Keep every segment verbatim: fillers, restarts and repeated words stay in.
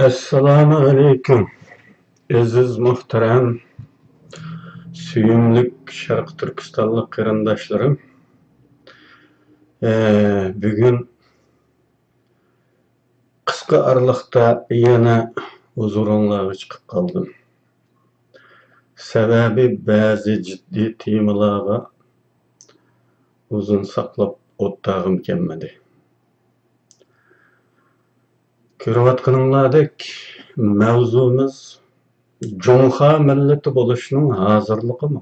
ئەسسالامۇ ئەلەيكۇم، ئەزىز مۇھتەرەم، سۆيۈملۈك شەرقىي تۈركىستانلىق قېرىنداشلىرىم. ئە، بۈگۈن قىسقا ئارىلىقتا يەنە ھۇزۇرۇڭلارغا چىقىپ قالدىم. سەۋەبى، بەزى جىددىي تېمىلارغا ئۇزۇن ساقلاپ ئولتۇرغۇم كەلمىدى. كۆرۈۋاتقىنىڭلاردەك، مەۋزۇمىز جۇڭخۇا مىللىتى بولۇشنىڭ ھازىرلىقىمۇ؟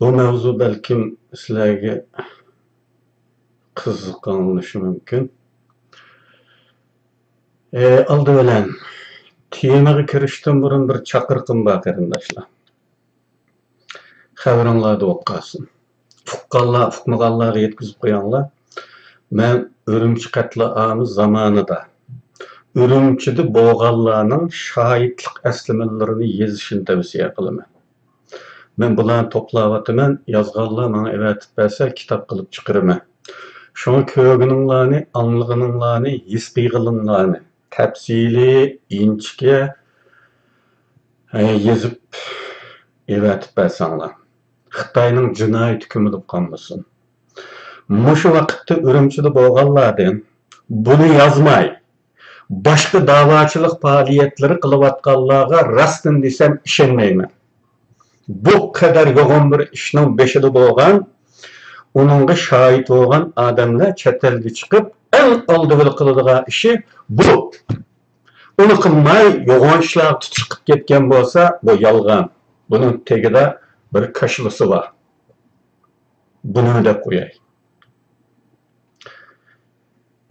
بۇ مەۋزۇ بەلكىم سىلەرگە قىزىق ئاڭلىنىشى مۇمكىن. ئالدى بىلەن، تېمىغا كىرىشتىن بۇرۇن بىر چاقىرىقىم بار، قېرىنداشلار. خەۋىرىڭلاردا بولۇپ قالسۇن. ئۇققانلار، ئۇقمىغانلارغا يەتكۈزۈپ قويۇڭلار. مەن ئۈرۈمچى قەتلىئامى زامانىدا ئۈرۈمچىدە بولغانلارنىڭ شاھىتلىق ئەسلىمىلىرىنى يېزىشىنى تەۋسىيە قىلىمەن. مەن بۇلارنى توپلاۋاتىمەن، يازغانلار ماڭا ئەۋەتىپ بەرسە، كىتاب قىلىپ چىقىرىمەن. شۇڭا كۆرگىنىڭلارنى، ئاڭلىغىنىڭلارنى، ھېس قىلغىنىڭلارنى تەپسىلىي، ئىنچىكە، ھە، يېزىپ ئەۋەتىپ بەرسەڭلار. خىتاينىڭ جىنايىتى كۆمۈلۈپ قالمىسۇن. مۇشۇ ۋاقىتتا ئۈرۈمچىدە بولغانلاردىن بۇنى يازماي، باشقا داۋاچىلىق پائالىيەتلىرى قىلىۋاتقانلارغا راستىنى دېسەم ئىشەنمەيمەن. بۇ قەدەر يوغان بىر ئىشنىڭ بېشىدا بولغان، ئۇنىڭغا شاھىت بولغان ئادەملەر چەت ئەلگە چىقىپ، ئەڭ ئالدى بىلەن قىلىدىغان ئىشى بۇ. ئۇنى قىلماي، يوغان ئىشلارغا تۇتۇش قىلىپ كەتكەن بولسا، بۇ يالغان. بۇنىڭ تېگىدە بىر كاشىلىسى بار. بۇنى دەپ قوياي.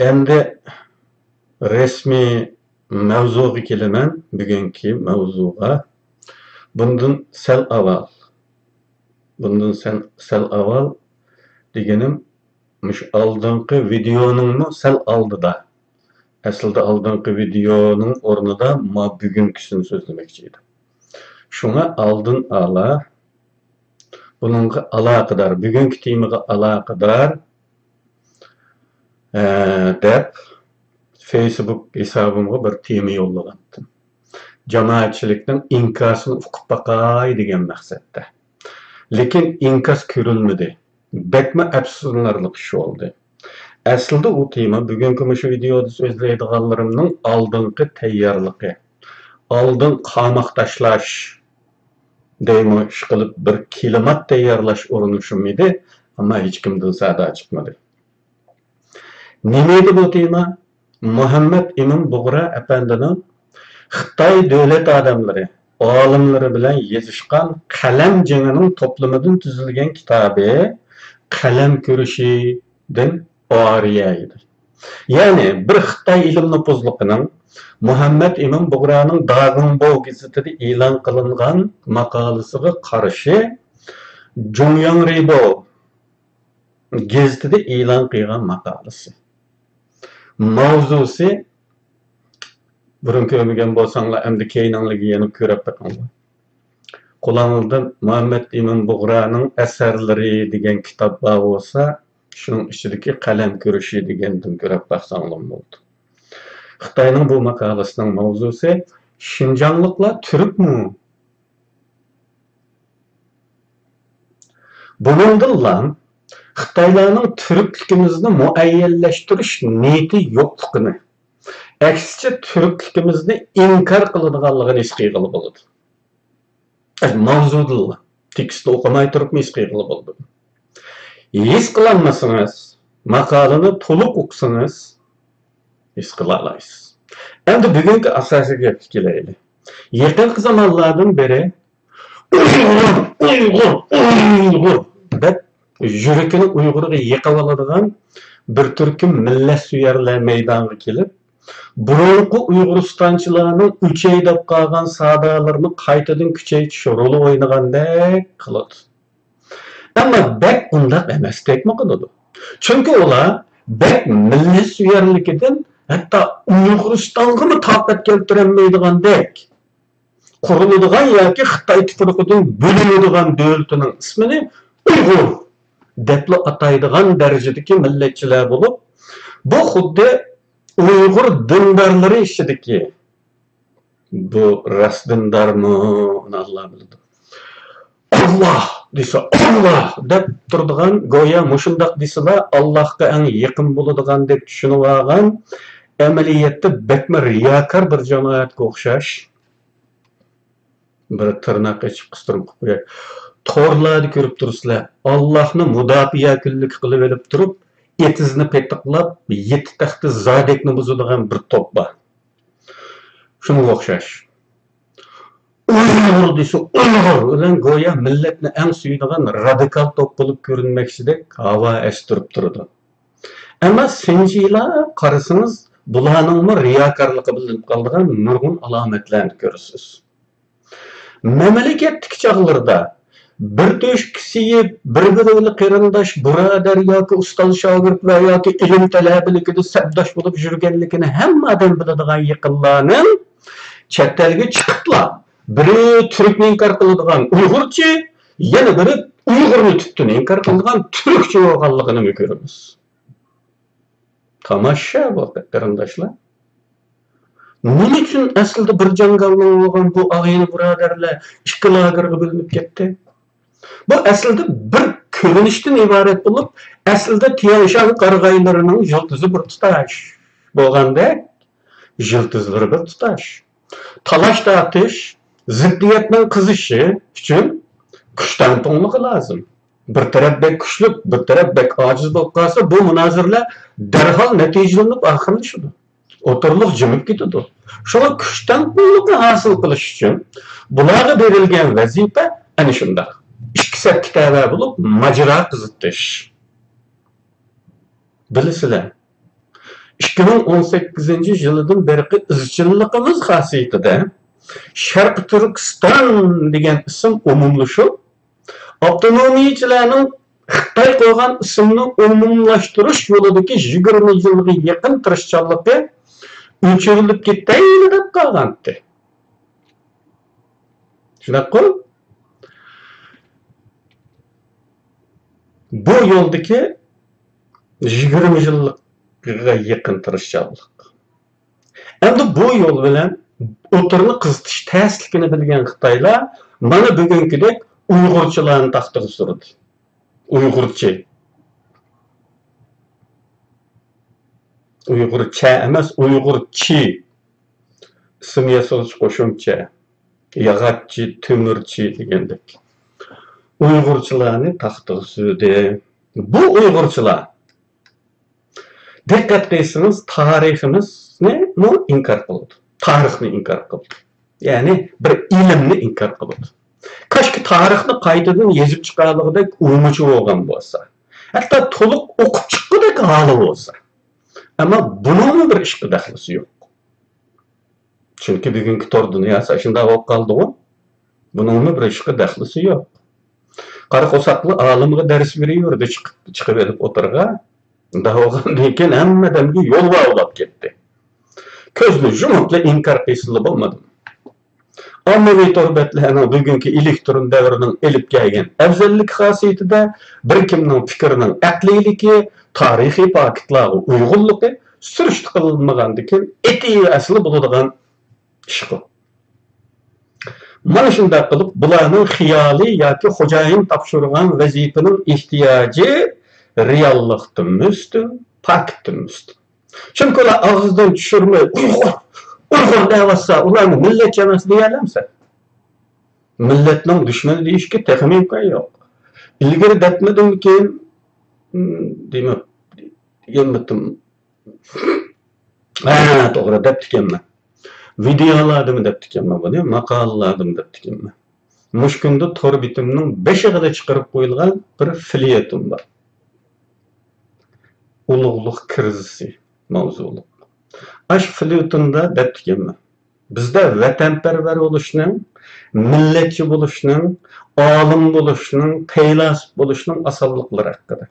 ئەمدى رەسمىي مەۋزۇغا كېلىمەن، بۈگۈنكى مەۋزۇغا. بۇندىن سەل ئاۋۋال، بۇندىن سەل، سەل ئاۋۋال دېگىنىم، مۇشۇ ئالدىنقى ۋىدېئونىڭمۇ سەل ئالدىدا، ئەسلىدە ئالدىنقى ۋىدېئونىڭ ئورنىدا ما بۈگۈنكىسىنى سۆزلىمەكچى ئىدىم. شۇڭا ئالدىن ئالا بۇنىڭغا ئالاقىدار، بۈگۈنكى تېمىغا ئالاقىدار، ئە، دەپ فېيسبۇك ھېسابىمغا بىر تېما يوللىغانتىم. جامائەتچىلىكنىڭ ئىنكاسىنى ئۇقۇپ باقاي دېگەن مەقسەتتە. لېكىن ئىنكاس كۆرۈلمىدى. بەكمۇ ئەپسۇسلىنارلىق ئىش بولدى. ئەسلىدە ئۇ تېما بۈگۈنكى مۇشۇ ۋىدېئودا سۆزلەيدىغانلىرىمنىڭ ئالدىنقى تەييارلىقى، ئالدىن قاماق تاشلاش دەيمۇ، ئىشقىلىپ بىر كىلىمات تەييارلاش ئۇرۇنۇشۇم ئىدى، ئەمما ھېچكىمدىن سادا چىقمىدى. نېمە ئىدى بۇ تېما؟ مۇھەممەد ئىمىن بۇغرا ئەپەندىنىڭ خىتاي دۆلەت ئادەملىرى، ئالىملىرى بىلەن يېزىشقان قەلەم جېڭىنىڭ توپلىمىدىن تۈزۈلگەن كىتابى قەلەم كۈرىشىدىن ئارىيە ئىدى. يەنى بىر خىتاي ئىلىم نوپۇزلۇقىنىڭ مۇھەممەد ئىمىن بۇغرانىڭ داگىڭبو گېزىتىدە ئېلان قىلىنغان ماقالىسىغا قارشى جۇڭياڭ رىبو گېزىتىدە ئېلان قىلغان ماقالىسى. ماۋزۇسى، بۇرۇن كۆرمىگەن بولساڭلار، ئەمدى كەينىڭلارگە يېنىپ كۆرۈپ بېقىڭلار. قولۇڭلاردا مۇھەممەد ئىمىن بۇغرانىڭ ئەسەرلىرى دېگەن كىتاب بار بولسا، شۇنىڭ ئىچىدىكى قەلەم كۈرىشى دېگەندىن كۆرۈپ باقساڭلار بولىدۇ. خىتاينىڭ بۇ ماقالىسىنىڭ ماۋزۇسى، شىنجاڭلىقلار تۈركمۇ؟ بۇنىڭدىنلا خىتايلارنىڭ تۈركلۈكىمىزنى مۇئەييەنلەشتۈرۈش نىيىتى يوقلۇقىنى، ئەكسىچە تۈركلۈكىمىزنى ئىنكار قىلىدىغانلىقىنى ھېس قىلغىلى بولىدۇ. ماۋزۇدىنلا، تېكىستنى ئوقۇماي تۇرۇپمۇ ھېس قىلغىلى بولىدۇ. ھېس قىلالمىسىڭىز، ماقالىنى تولۇق ئوقۇسىڭىز، ھېس قىلالايسىز. ئەمدى بۈگۈنكى ئاساسىي گەپكە كېلەيلى. يېقىنقى زامانلاردىن بېرى «ئۇيغۇر، ئۇيغۇر، ئۇيغۇر» دەپ يۈرىكىنى ئۇيغۇرغا يېقىۋالىدىغان بىر تۈركۈم مىللەتسۆيەرلەر مەيدانغا كېلىپ، بۇرۇنقى ئۇيغۇرىستانچىلارنىڭ ئۆچەي دەپ قالغان سادالىرىنى قايتىدىن كۈچەيتىش رولى ئوينىغاندەك قىلىدۇ. ئەمما بەك ئۇنداق ئەمەستەكمۇ قىلىدۇ. چۈنكى ئۇلار بەك مىللەتسۆيەرلىكىدىن ھەتتا ئۇيغۇرىستانغىمۇ تاقەت كەلتۈرەلمەيدىغاندەك قۇرۇلىدىغان ياكى خىتاي تۇپرىقىدىن بۆلۈنىدىغان دۆلىتىنىڭ ئىسمىنى ئۇيغۇر دەپلا ئاتايدىغان دەرىجىدىكى مىللەتچىلەر بولۇپ، بۇ خۇددى ئۇيغۇر دىندارلىرى ئىچىدىكى، بۇ راست دىندارمۇ، ئۇنى ئاللا بىلىدۇ. «ئاللا» دېسە، «ئاللا» دەپ تۇرىدىغان، گويا مۇشۇنداق دېسىلا، ئاللاھقا ئەڭ يېقىن بولىدىغاندەك چۈشىنىۋالغان ئەمەلىيەتتە بەكمۇ رىياكار بىر جامائەتكە ئوخشاش. بىر تىرناق ئېچىپ قىستۇرۇپ قوياي. تورلاردا كۆرۈپ تۇرىسىلەر، ئاللاھنى مۇداپىئە كۈنلۈكى قىلىۋېلىپ تۇرۇپ، ئېتىزنى پېتىقلاپ، يېتى تەختى زادەكنى بۇزىدىغان بىر توپ بار. شۇنىڭغا ئوخشاش. ئۇيغۇر دېسە، ئۇيغۇر بىلەن گويا مىللەتنى ئەڭ سۆيىدىغان رادىكال توپ بولۇپ كۆرۈنمەكچىدەك ھاۋا ئەستۈرۈپ تۇرىدۇ. ئەمما سىنچىلاپ قارىسىڭىز، بۇلارنىڭمۇ رىياكارلىقى بىلىنىپ قالىدىغان نۇرغۇن ئالامەتلەرنى كۆرىسىز. مەملىكەتتىكى چاغلىرىدا بىر تۆشۈككە سىيىپ، بىر-بىرى بىلەن قېرىنداش، بۇرادەر ياكى ئۇستاز-شاگىرت ۋە ياكى ئىلىم تەلەبىلىكىدە سەپداش بولۇپ يۈرگەنلىكىنى ھەممە ئادەم بىلىدىغان يېقىنلارنىڭ چەت ئەلگە چىقىپلا، بىرى تۈركنى ئىنكار قىلىدىغان ئۇيغۇرچى، يەنە بىرى ئۇيغۇرنى تۈپتىن ئىنكار قىلىدىغان تۈركچى بولغانلىقىنىمۇ كۆرىمىز. تاماشا بۇ، قېرىنداشلار. نېمە ئۈچۈن ئەسلىدە بىر جاڭگالنىڭ بولغان بۇ ئاغىنە بۇرادەرلەر ئىككى لاگېرغا بۆلۈنۈپ كەتتى؟ بۇ ئەسلىدە بىر كۆرۈنۈشتىن ئىبارەت بولۇپ، ئەسلىدە تيەنشان قارىغايلىرىنىڭ يۇلتۇزى بىر تۇتاش بولغاندەك، يۇلتۇزلىرى بىر تۇتاش. تالاش-تارتىش، زىددىيەتنىڭ قىزىشى ئۈچۈن كۈچ تەڭپۇڭلۇقى لازىم. بىر تەرەپ بەك كۈچلۈك، بىر تەرەپ بەك ئاجىز بولۇپ قالسا، بۇ مۇنازىرىلەر دەرھال نەتىجىلىنىپ ئاخىرلىشىدۇ. ئوتتۇرىلىق جىمىپ كېتىدۇ. شۇڭا كۈچ تەڭپۇڭلۇقى ھاسىل قىلىش ئۈچۈن بۇلارغا بېرىلگەن ۋەزىپە ئەنە شۇنداق. ئىككى سەپكە تەۋە بولۇپ، ماجىرا قىزىتىش. بىلىسىلەر، ئىككى مىڭ ئون سەككىزىنچى يىلىدىن بېرىقى ئىزچىللىقىمىز خاسىيىتىدە شەرقىي تۈركىستان دېگەن ئىسىم ئومۇملىشىپ، ئاپتونومىيىچىلەرنىڭ خىتاي قويغان ئىسىمنى ئومۇملاشتۇرۇش يولىدىكى يىگىرمە يىلغا يېقىن تىرىشچانلىقى ئۆچۈرۈلۈپ كېتەيلى دەپ قالغانتى. شۇنداققۇ؟ بۇ يولدىكى يىگىرمە يىللىقىغا يېقىن تىرىشچانلىق. ئەمدى بۇ يول بىلەن ئوتتۇرىنى قىزىتىش تەسلىكىنى بىلگەن خىتايلار مانا بۈگۈنكىدەك ئۇيغۇرچىلارنى تاختىغا سۈردى. ئۇيغۇرچى. ئۇيغۇرچە ئەمەس، ئۇيغۇرچى. ئىسىم ياسىغۇچى قوشۇمچە. ياغاچچى، تۆمۈرچى دېگەندەك. ئۇيغۇرچىلارنى تاختىغا سۈردى. بۇ ئۇيغۇرچىلار، دىققەت قىلسىڭىز، تارىخىمىزنىمۇ ئىنكار قىلىدۇ. تارىخنى ئىنكار قىلىدۇ. يەنى بىر ئىلىمنى ئىنكار قىلىدۇ. كاشكى تارىخنى قايتىدىن يېزىپ چىقالىغۇدەك ئۇمىچى بولغان بولسا. ھەتتا تولۇق ئوقۇپ چىققۇدەك ھالى بولسا. ئەمما بۇنىڭمۇ بىر ئىشقا دەخلىسى يوق. چۈنكى بۈگۈنكى تور دۇنياسى ئاشۇنداق بولۇپ قالدىغۇ. بۇنىڭمۇ بىر ئىشقا دەخلىسى يوق. قارا قورساقلا ئالىمغا دەرس بېرىۋېرىدۇ، چىقىپ، چىقىۋېلىپ ئوتتۇرىغا. ئۇنداق بولغاندىن كېيىن ھەممە ئادەمگە يول باۋلاپ كەتتى. كۆزنى يۇمۇپلا ئىنكار قىلسىلا بولمىدىمۇ؟ ئاممىۋى تور بەتلەرنىڭ بۈگۈنكى ئېلېكترون دەۋرىنىڭ ئېلىپ كەلگەن ئەۋزەللىكى خاسىيىتىدە بىر كىمنىڭ پىكرىنىڭ ئەقلىيلىكى، تارىخىي پاكىتلارغا ئۇيغۇنلۇقى سۈرۈشتە قىلىنمىغاندىكىن ئېتىۋەرسىلا بولىدىغان ئىشقۇ. مانا شۇنداق قىلىپ، بۇلارنىڭ خىيالى ياكى خوجايىن تاپشۇرغان ۋەزىپىنىڭ ئېھتىياجى رېئاللىقتىنمۇ ئۈستۈن، پاكىتتىنمۇ ئۈستۈن. چۈنكى ئۇلار ئاغزىدىن چۈشۈرمەي، «ئۇيغۇر، ئۇيغۇر» دەۋاتسا، ئۇلارنى مىللەتچى ئەمەس دېيەلەمسەن؟ مىللەتنىڭ دۈشمىنى دېيىشكە تېخىمۇ ئىمكان يوق. ئىلگىرى دەپمىدىمكىن؟ ھىم، دېمە-، دېگەنمىتىم. ھە، توغرا دەپتىكەنمەن. ۋىدېئولاردىمۇ دەپتىكەنمەن بۇنى، ماقالىلاردىمۇ دەپتىكەنمەن. مۇشۇ كۈندە تور بېتىمنىڭ بېشىغىلا چىقىرىپ قويۇلغان بىر فېليېتون بار. «ئۇلۇغلۇق كىرىزىسى» ماۋزۇلۇق. ئاشۇ فېليېتوندا دەپتىكەنمەن. بىزدە ۋەتەنپەرۋەر بولۇشنىڭ، مىللەتچى بولۇشنىڭ، ئالىم بولۇشنىڭ، پەيلاسوپ بولۇشنىڭ ئاسانلىقلىرى ھەققىدە.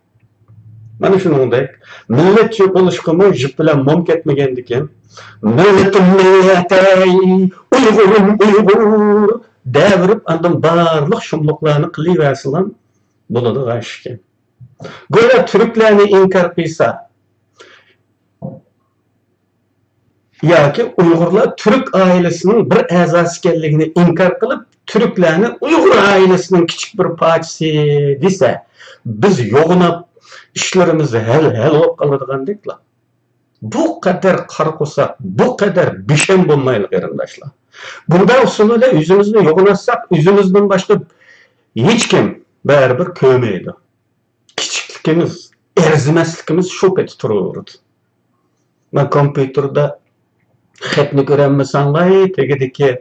مانا شۇنىڭدەك، مىللەتچى بولۇشقىمۇ يىپ بىلەن موم كەتمىگەندىكىن، «مىللىتىم مىللەتەي، ئۇيغۇرۇم ئۇيغۇر» دەۋېرىپ، ئاندىن بارلىق شۇملۇقلارنى قىلىۋەرسىلا بولىدىغان ئىشكەن. گويا تۈركلەرنى ئىنكار قىلسا، ياكى ئۇيغۇرلار تۈرك ئائىلىسىنىڭ بىر ئەزاسى ئىكەنلىكىنى ئىنكار قىلىپ، تۈركلەرنى ئۇيغۇر ئائىلىسىنىڭ كىچىك بىر پارچىسى دېسە، بىز يوغىناپ ئىشلىرىمىز ھەل، ھەل بولۇپ قالىدىغاندەكلا. بۇ قەدەر قارا قورساق، بۇ قەدەر بىشەم بولمايلى، قېرىنداشلار. بۇنداق ئۇسۇل بىلەن ئۆزىمىزنى يوغىناتساق، ئۆزىمىزدىن باشقا ھېچكىم بەرىبىر كۆرمەيدۇ. كىچىكلىكىمىز، ئەرزىمەسلىكىمىز شۇ پېتى تۇرۇۋېرىدۇ. مەن كومپيۇتېردا خەتنى كۆرەلمىسەڭلار، تېگىدىكى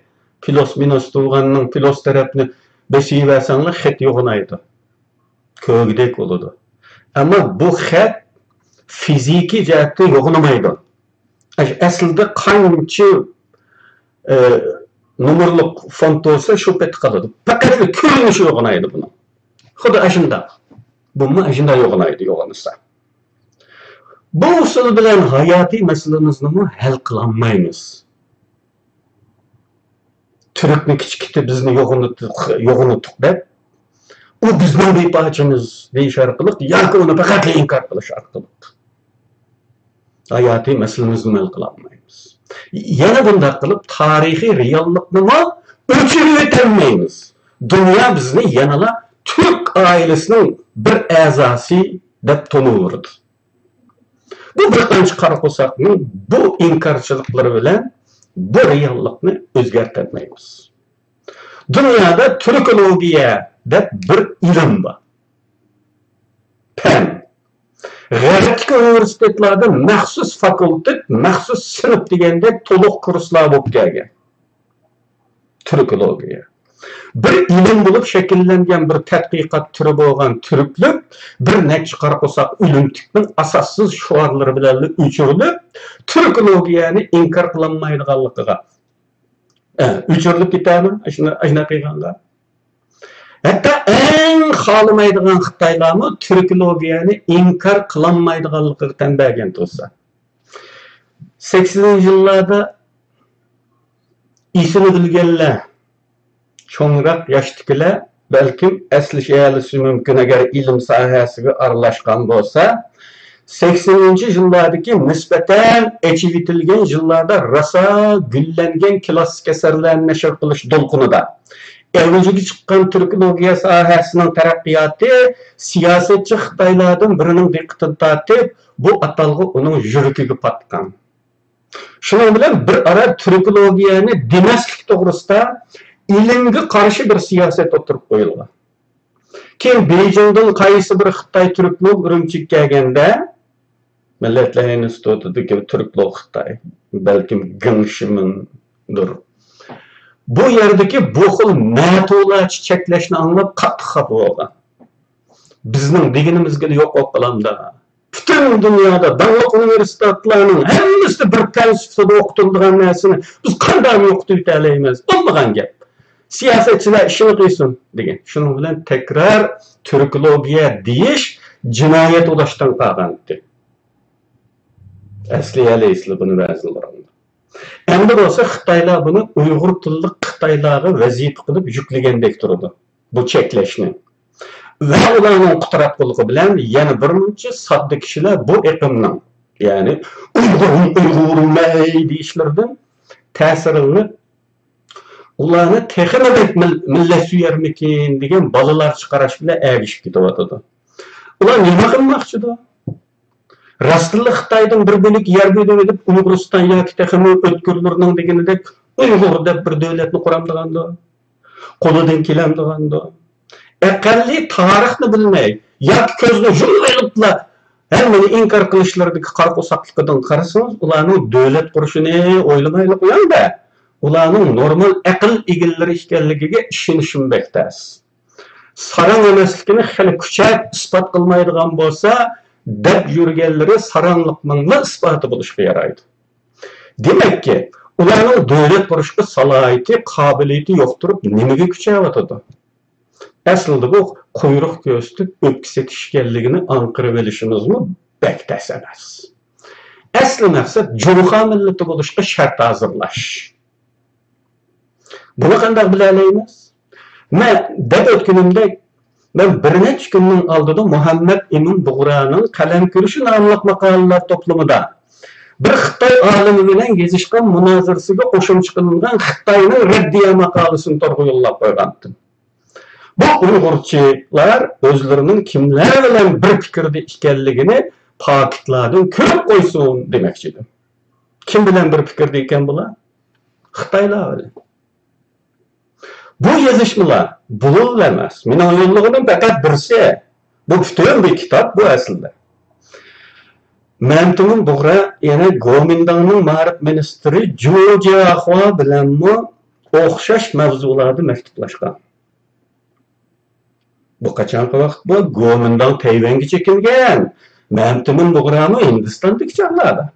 پلۇس مىنۇس تۇغاننىڭ پلۇس تەرەپنى بېسىۋەرسەڭلار، خەت يوغىنايدۇ. كۆرگۈدەك بولىدۇ. ئەمما بۇ خەت فىزىكىي جەھەتتىن يوغىنىمايدۇ. ئەسلىدە قانچە، ئە، نومۇرلۇق فونت بولسا، شۇ پېتى قالىدۇ. پەقەتلا كۆرۈنۈشى يوغىنايدۇ بۇنىڭ. خۇددى ئاشۇنداق. بۇمۇ ئاشۇنداق يوغىنايدۇ، يوغىنىسا. بۇ ئۇسۇل بىلەن ھاياتىي مەسىلىمىزنىمۇ ھەل قىلالمايمىز. تۈركنى كىچىكىتىپ، بىزنى يوغىنىتتۇق، يوغىنىتتۇق دەپ، ئۇ بىزنىڭ بىر پارچىمىز دېيىش ئارقىلىق ياكى ئۇنى پەقەتلا ئىنكار قىلىش ئارقىلىق ھاياتىي مەسىلىمىزنى ھەل قىلالمايمىز. يەنە بۇنداق قىلىپ، تارىخىي رېئاللىقنىمۇ ئۆچۈرۈۋېتەلمەيمىز. دۇنيا بىزنى يەنىلا تۈرك ئائىلىسىنىڭ بىر ئەزاسى دەپ تونۇۋېرىدۇ. بۇ بىر قانچە قارا قورساقنىڭ بۇ ئىنكارچىلىقلىرى بىلەن بۇ رېئاللىقنى ئۆزگەرتەلمەيمىز. دۇنيادا تۈركولوگىيە دەپ بىر ئىلىم بار. پەن. غەربتىكى ئۇنىۋېرسىتېتلاردا مەخسۇس فاكۇلتېت، مەخسۇس سىنىپ دېگەندەك تولۇق كۇرسلار بولۇپ كەلگەن. تۈركولوگىيە. بىر ئىلىم بولۇپ شەكىللەنگەن بىر تەتقىقات تۈرى بولغان تۈركلۈك بىر نەچچە قارا قورساق ئۆلۈمتۈكنىڭ ئاساسسىز شوئارلىرى بىلەنلا ئۆچۈرۈلۈپ، تۈركولوگىيەنى ئىنكار قىلالمايدىغانلىقىغا، ئە، ئۆچۈرۈلۈپ كېتەمۇ؟ ئاشۇنداق، ئاشۇنداق قىلغانغا. ھەتتا ئەڭ خالىمايدىغان خىتايلارمۇ تۈركولوگىيەنى ئىنكار قىلالمايدىغانلىقىغا تەن بەرگەن تۇرسا. سەكسىنىنچى يىللاردا ئېسىنى بىلگەنلەر، چوڭراق ياشتىكىلەر بەلكىم ئەسلىشەلىشى مۇمكىن، ئەگەر ئىلىم ساھەسىگە ئارىلاشقان بولسا، سەكسىنىنچى يىللاردىكى نىسبەتەن ئېچىۋېتىلگەن يىللاردا راسا گۈللەنگەن كىلاسسىك ئەسەرلەرنى نەشر قىلىش دولقۇنىدا ئەۋجىگە چىققان تۈركولوگىيە ساھەسىنىڭ تەرەققىياتى سىياسەتچى خىتايلاردىن بىرىنىڭ دىققىتىنى تارتىپ، بۇ ئاتالغۇ ئۇنىڭ يۈرىكىگە پاتقان. شۇنىڭ بىلەن بىر ئارا تۈركولوگىيەنى دېمەسلىك توغرىسىدا ئىلىمگە قارشى بىر سىياسەت ئوتتۇرىغا قويۇلغان. كېيىن بېيجىڭدىن قايسى بىر خىتاي تۈركولوگ ئۈرۈمچىگە كەلگەندە، مىللەتلەر ئىنستىتۇتىدىكى تۈركولوگ خىتاي، بەلكىم گېڭ شىمىندۇر. بۇ يەردىكى بۇ خىل مەتۇلارچە چەكلەشنى ئاڭلاپ قاتتىق خاپا بولغان. بىزنىڭ دېگىنىمىزگىلا يوق بولۇپ قالامدا. پۈتۈن دۇنيادا داڭلىق ئۇنىۋېرسىتېتلارنىڭ ھەممىسىدە بىر پەن سۈپىتىدە ئوقۇتۇلىدىغان نەرسىنى بىز قانداقمۇ يوقىتىۋېتەلەيمىز؟ بولمىغان گەپ. سىياسەتچىلەر ئىشىنى قىلسۇن دېگەن. شۇنىڭ بىلەن تەكرار تۈركولوگىيە دېيىش جىنايەت بولۇشتىن قالغانتى. ئەسلىيەلەيسىلەر بۇنى بەزىلىرىڭلار. ئەمدى بولسا خىتايلار بۇنى ئۇيغۇر تىللىق خىتايلارغا ۋەزىپە قىلىپ يۈكلىگەندەك تۇرىدۇ بۇ چەكلەشنى. ۋە ئۇلارنىڭ قۇتراتقۇلۇقى بىلەن يەنە بىر مۇنچە ساددا كىشىلەر بۇ ئېقىمنىڭ، يەنى ئۇيغۇرۇم، ئۇيغۇرۇم ئەي دېيىشلىرىدىن تەسىرلىنىپ، ئۇلارنى تېخىمۇ بەك مىل-، مىللەتسۆيەرمىكىن دېگەن بالىلارچە قاراش بىلەن ئەگىشىپ كېتىۋاتىدۇ. ئۇلار نېمە قىلماقچىدۇ؟ راستتىنلا خىتايدىن بىر بۆلەك يەر بۆلۈۋېلىپ، ئۇيغۇرىستان ياكى تېخىمۇ ئۆتكۈرلىرىنىڭ دېگىنىدەك ئۇيغۇر دەپ بىر دۆلەتنى قۇرامدىغاندۇ؟ قولىدىن كېلەمدىغاندۇ؟ ئەقەللىي تارىخنى بىلمەي ياكى كۆزنى يۇمۇۋېلىپلا ھەممىنى ئىنكار قىلىشلىرىدىكى قارا قورساقلىقىدىن قارىسىڭىز، ئۇلارنىڭ دۆلەت قۇرۇشىنى ئويلىمايلا قويۇڭ-دە، ئۇلارنىڭ نورمال ئەقىل ئىگىلىرى ئىكەنلىكىگە ئىشىنىشىم بەك تەس. ساراڭ ئەمەسلىكىنى خېلى كۈچەپ ئىسپات قىلمايدىغان بولسا، دەپ يۈرگەنلىرى ساراڭلىقنىڭلا ئىسپاتى بولۇشقا يارايدۇ. دېمەككى، ئۇلارنىڭ دۆلەت قۇرۇشقا سالاھىيىتى، قابىلىيىتى يوق تۇرۇپ، نېمىگە كۈچەۋاتىدۇ؟ ئەسلىدە بۇ قۇيرۇق كۆرسىتىپ ئۆپكە سېتىش ئىكەنلىكىنى ئاڭقىرىۋېلىشىمىزمۇ بەك تەس ئەمەس. ئەسلى مەقسەت جۇڭخۇا مىللىتى بولۇشقا شەرت ھازىرلاش. بۇنى قانداق بىلەلەيمىز؟ مەن دەپ ئۆتكىنىمدەك، مەن بىر نەچچە كۈننىڭ ئالدىدا مۇھەممەد ئىمىن بۇغرانىڭ قەلەم كۈرىشى ناملىق ماقالىلەر توپلىمىدا بىر خىتاي ئالىمى بىلەن يېزىشقان مۇنازىرىسىگە قوشۇمچە قىلىنغان خىتاينىڭ رەددىيە ماقالىسىنى تورغا يوللاپ قويغانتىم. بۇ ئۇيغۇرچىلار ئۆزلىرىنىڭ كىملەر بىلەن بىر پىكىردە ئىكەنلىكىنى پاكىتلاردىن كۆرۈپ قويسۇن دېمەكچى ئىدىم. كىم بىلەن بىر پىكىردە ئىكەن بۇلار؟ خىتايلار بىلەن. بۇ يېزىشمىلار بۇلۇڭ ئەمەس. مېنىڭ يوللىغىنىم پەقەت بىرسى. بۇ پۈتۈن بىر كىتاب بۇ ئەسلىدە. مەمتىمىن بۇغرا يەنە گومىنداڭنىڭ مائارىپ مىنىستىرى جۇ جياخۇا بىلەنمۇ ئوخشاش مەۋزۇلاردا مەكتۇپلاشقان. بۇ قاچانقى ۋاقىت بۇ؟ گومىنداڭ تەيۋەنگە چېكىنگەن. مەمتىمىن بۇغرامۇ ھىندىستاندىكى چاغلاردا.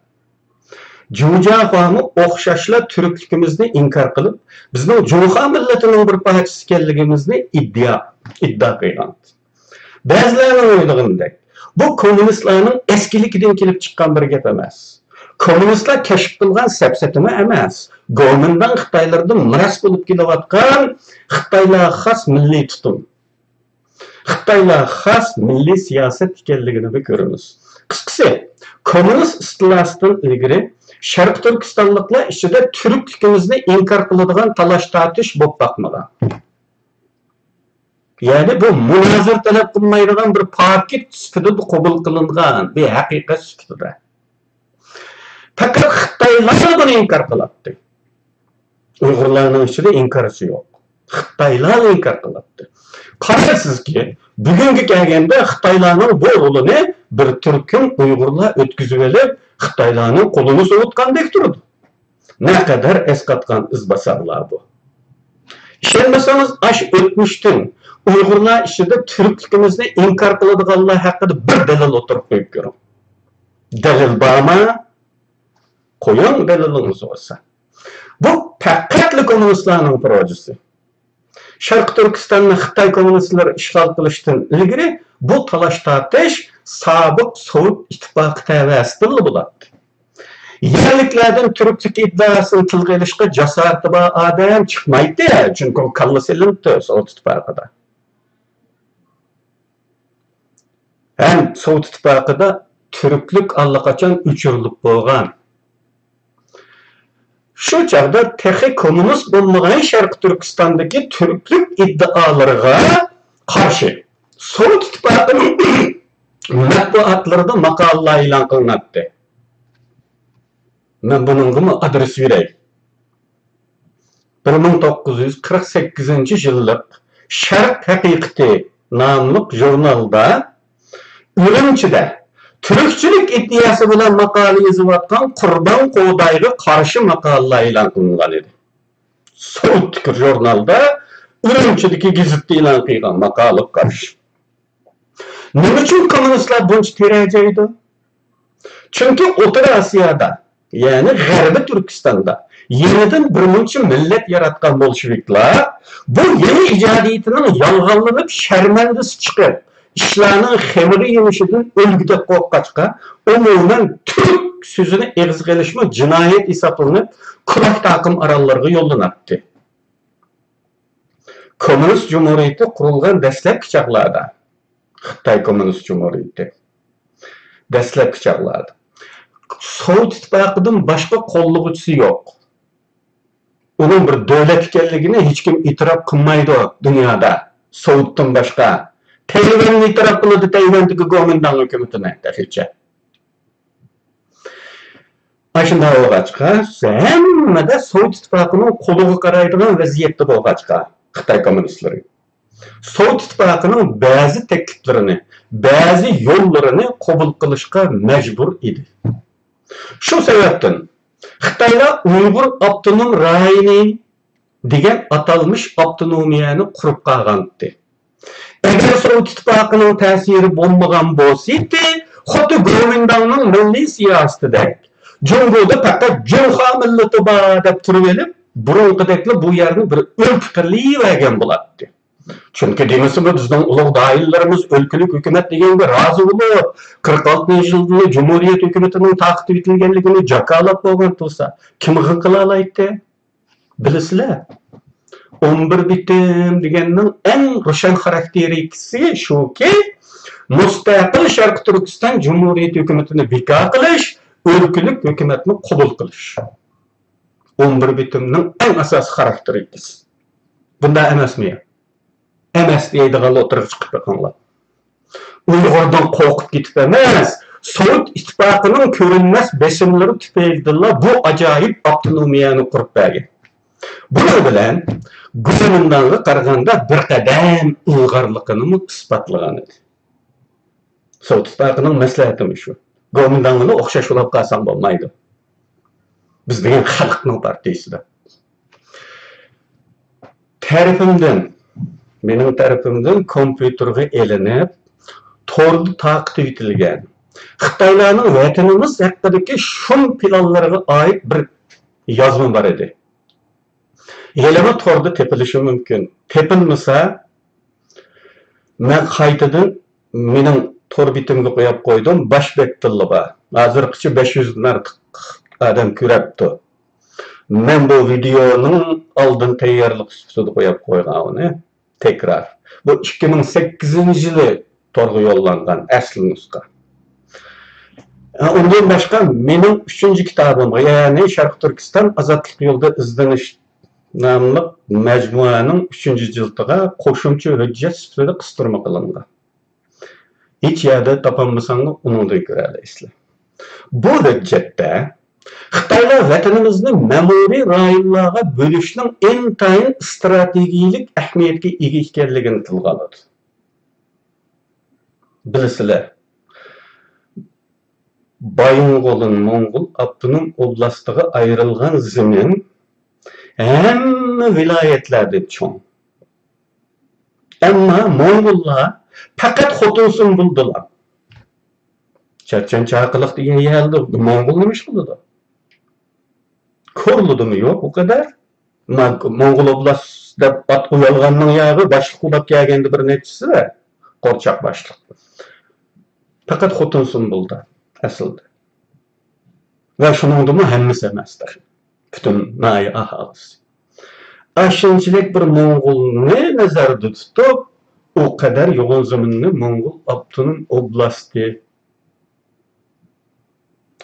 جۇ جياخۇامۇ ئوخشاشلا تۈركلۈكىمىزنى ئىنكار قىلىپ، بىزنىڭ جۇڭخۇا مىللىتىنىڭ بىر پارچىسى ئىكەنلىكىمىزنى ئىدىيا، ئىدىئا قىلغان. بەزىلەرنىڭ ئويلىغىنىدەك، بۇ كوممۇنىستلارنىڭ ئەسكىلىكىدىن كېلىپ چىققان بىر گەپ ئەمەس. كوممۇنىستلار كەشىپ قىلغان سەپسەتىمۇ ئەمەس. گومىنداڭ خىتايلىرىدىن مىراس بولۇپ كېلىۋاتقان خىتايلارغا خاس مىللىي تۇتۇم، خىتايلارغا خاس مىللىي سىياسەت ئىكەنلىكىنى بىر كۆرىمىز. قىسقىسى، كوممۇنىست ئىستىلاسىدىن ئىلگىرى شەرقىي تۈركىستانلىقلار ئىچىدە تۈركلۈكىمىزنى ئىنكار قىلىدىغان تالاش-تارتىش بولۇپ باقمىغان. يەنى بۇ مۇنازىرە تەلەپ قىلمايدىغان بىر پاكىت سۈپىتىدە قوبۇل قىلىنغان بىر ھەقىقەت سۈپىتىدە. پەقەت خىتايلار بۇنى ئىنكار قىلاتتى. ئۇيغۇرلارنىڭ ئىچىدە ئىنكارچى يوق. خىتايلار ئىنكار قىلاتتى. قارايسىزكى، بۈگۈنگە كەلگەندە خىتايلارنىڭ بۇ رولىنى بىر تۈركۈم ئۇيغۇرلار ئۆتكۈزۈۋېلىپ، خىتايلارنىڭ قولىنى سوۋۇتقاندەك تۇرىدۇ. نەقەدەر ئەسقاتقان ئىزباسارلار بۇ! ئىشەنمىسىڭىز، ئاشۇ ئۆتمۈشتىن ئۇيغۇرلار ئىچىدە تۈركلۈكىمىزنى ئىنكار قىلىدىغانلار ھەققىدە بىر دەلىل ئوتتۇرىغا قويۇپ كۆرۈڭ. دەلىل بارمۇ؟ قويۇڭ، دەلىلىڭىز بولسا. بۇ پەقەتلا كوممۇنىستلارنىڭ پروژىسى. شەرقىي تۈركىستاننى خىتاي كوممۇنىستلىرى ئىشغال قىلىشتىن ئىلگىرى بۇ تالاش-تارتىش سابىق سوۋېت ئىتتىپاقى تەۋەسىدىنلا بولاتتى. يەرلىكلەردىن تۈركلۈك ئىدىئاسىنى تىلغا ئېلىشقا جاسارىتى بار ئادەم چىقمايتتى، چۈنكى ئۇ كاللا سېلىنىپتۇ سوۋېت ئىتتىپاقىدا. ھەم سوۋېت ئىتتىپاقىدا تۈركلۈك ئاللىقاچان ئۆچۈرۈلۈپ بولغان. شۇ چاغدا تېخى كوممۇنىست بولمىغان شەرقىي تۈركىستاندىكى تۈركلۈك ئىدىئالىرىغا قارشى سوۋېت ئىتتىپاقىنىڭ مەتبۇئاتلىرىدا ماقالىلەر ئېلان قىلىناتتى. مەن بۇنىڭغىمۇ ئادرېس بېرەي. بىر مىڭ توققۇز يۈز قىرىق سەككىزىنچى يىللىق شەرق ھەقىقىتى ناملىق ژۇرنالدا ئۈرۈمچىدە تۈركچىلىك ئىدىيەسى بىلەن ماقالە يېزىۋاتقان قۇربان قودايغا قارشى ماقالىلەر ئېلان قىلىنغان ئىدى. سوۋېتتىكى ژۇرنالدا ئۈرۈمچىدىكى گېزىتتە ئېلان قىلغان ماقالىغا قارشى. نېمە ئۈچۈن كوممۇنىستلار بۇنچە تىرەجەيدۇ؟ چۈنكى ئوتتۇرا ئاسىيادا، يەنى غەربىي تۈركىستاندا يېڭىدىن بىر مۇنچە مىللەت ياراتقان بولشېۋىكلار بۇ يېڭى ئىجادىيىتىنىڭ يالغانلىنىپ شەرمەندىسى چىقىپ، ئىشلارنىڭ خېمىرى يېنىشىدىن ئۆلگۈدەك قورققاچقا، ئومۇمەن تۈرك سۆزىنى ئېغىزغا ئېلىشمۇ جىنايەت ھېسابلىنىپ، كۇلاك تاقىم ئاراللىرىغا يوللىناتتى. كوممۇنىست جۇمھۇرىيىتى قۇرۇلغان دەسلەپكى چاغلاردا، خىتاي كوممۇنىست جۇمھۇرىيىتى دەسلەپكى چاغلاردا سوۋېت ئىتتىپاقىدىن باشقا قوللىغۇچىسى يوق. ئۇنىڭ بىر دۆلەت ئىكەنلىكىنى ھېچكىم ئېتىراپ قىلمايدۇ دۇنيادا، سوۋېتتىن باشقا. تەيۋەن ئېتىراپ قىلىدۇ، تەيۋەندىكى گومىنداڭ ھۆكۈمىتىنى تېخىچە. ئاشۇنداق بولغاچقا، ھەممىدە سوۋېت ئىتتىپاقىنىڭ قولىغا قارايدىغان ۋەزىيەتتە بولغاچقا، خىتاي كوممۇنىستلىرى سوۋېت ئىتتىپاقىنىڭ بەزى تەكلىپلىرىنى، بەزى يوللىرىنى قوبۇل قىلىشقا مەجبۇر ئىدى. شۇ سەۋەبتىن خىتايلار ئۇيغۇر ئاپتونوم رايونى دېگەن ئاتالمىش ئاپتونومىيەنى قۇرۇپ قالغانتى. ئەگەر سوۋېت ئىتتىپاقىنىڭ تەسىرى بولمىغان بولسىدى، خۇددى گومىنداڭنىڭ مىللىي سىياسىتىدەك، جۇڭگودا پەقەت جۇڭخۇا مىللىتى بار دەپ تۇرۇۋېلىپ، بۇرۇنقىدەكلا بۇ يەرنى بىر ئۆلكە قىلىۋەرگەن بولاتتى. چۈنكى دېمىسىمۇ بىزنىڭ ئۇلۇغ داھىيلىرىمىز ئۆلكىلىك ھۆكۈمەت دېگەنگە رازى بولۇپ، قىرىق ئالتىنچى يىلدىلا جۇمھۇرىيەت ھۆكۈمىتىنىڭ تارقىتىۋېتىلگەنلىكىنى جاكارلاپ بولغان تۇرسا، كىم غىڭ قىلالايتتى؟ بىلىسىلەر، ئون بىر بىتىم دېگەننىڭ ئەڭ روشەن خاراكتېرىستىكىسى شۇكى، مۇستەقىل شەرقىي تۈركىستان جۇمھۇرىيىتى ھۆكۈمىتىنى بىكار قىلىش، ئۆلكىلىك ھۆكۈمەتنى قوبۇل قىلىش. ئون بىر بىتىمنىڭ ئەڭ ئاساسىي خاراكتېرىستىكىسى. بۇنداق ئەمەسمۇ يا؟ ئەمەس دەيدىغانلار ئوتتۇرىغا چىقىپ بېقىڭلار. ئۇيغۇردىن قورقۇپ كېتىپ ئەمەس، سوۋېت ئىتتىپاقىنىڭ كۆرۈنمەس بېسىملىرى تۈپەيلىدىنلا بۇ ئاجايىپ ئاپتونومىيەنى قۇرۇپ بەرگەن. بۇنىڭ بىلەن گومىنداڭغا قارىغاندا بىر قەدەم ئىلغارلىقىنىمۇ ئىسپاتلىغان ئىدى. سوۋېت ئىتتىپاقىنىڭ مەسلىھەتىمۇ شۇ. گومىنداڭغىلا ئوخشاش بولۇپ قالساڭ بولمايدۇ. بىز دېگەن خەلقنىڭ پارتىيىسى دەپ. تەرىپىمدىن، مېنىڭ تەرىپىمدىن كومپيۇتېرغا ئېلىنىپ، توردا تارقىتىۋېتىلگەن خىتايلارنىڭ ۋەتىنىمىز ھەققىدىكى شۇم پىلانلىرىغا ئائىت بىر يازما بار ئىدى. ھېلىمۇ توردا تېپىلىشى مۇمكىن. تېپىلمىسا، مەن قايتىدىن مېنىڭ تور بېتىمگە قويۇپ قويدۇم، باش بەتتىنلا بار. ھازىرغىچە بەش يۈزدىن ئارتۇق ئادەم كۆرۈپتۇ. مەن بۇ ۋىدېئونىڭ ئالدىن تەييارلىق سۈپىتىدە قويۇپ قويغان ئۇنى. تەكرار. بۇ ئىككى مىڭ سەككىزىنچى يىلى تورغا يوللانغان ئەسلى نۇسخا. ئۇندىن باشقا مېنىڭ ئۈچىنچى كىتابىمغا، يەنى شەرقىي تۈركىستان ئازادلىق يولىدا ئىزدىنىش ناملىق مەجمۇئەنىڭ ئۈچىنچى جىلدىغا قوشۇمچە ھۆججەت سۈپىتىدە قىستۇرما قىلىنغان. ھېچ يەردە تاپالمىساڭلار ئۇنىڭدىن كۆرەلەيسىلەر. بۇ ھۆججەتتە خىتايلار ۋەتىنىمىزنى مەمۇرىي رايونلارغا بۆلۈشنىڭ ئىنتايىن ئىستراتېگىيىلىك ئەھمىيەتكە ئىگە ئىكەنلىكىنى تىلغا ئالىدۇ. بىلىسىلەر، بايىنغولىن موڭغۇل ئاپتونوم ئوبلاستىغا ئايرىلغان زېمىن ھەممە ۋىلايەتلەردىن چوڭ. ئەمما موڭغۇللار پەقەت خوتۇن سۇمبۇلدىلا. چەچەن چاقىلىق دېگەن يەردە موڭغۇل نېمە ئىش قىلىدۇ؟ كورلىدىمۇ يوق ئۇ قەدەر. ما-، موڭغۇل ئوبلاست دەپ ئات قويالغاننىڭ ياغى باشلىق بولاپ كەلگەندە بىر نەچچىسى قورچاق باشلىق. پەقەت خوتۇن سۇمبۇلدا ئەسلىدە. ۋە شۇنىڭدىمۇ ھەممىسى ئەمەس تېخى. پۈتۈن ناھىيە ئاھالىسى. ئاشۇنچىلىك بىر موڭغۇلنى نەزەردە تۇتۇپ، ئۇ قەدەر يوغان زېمىننى موڭغۇل ئاپتونوم ئوبلاستى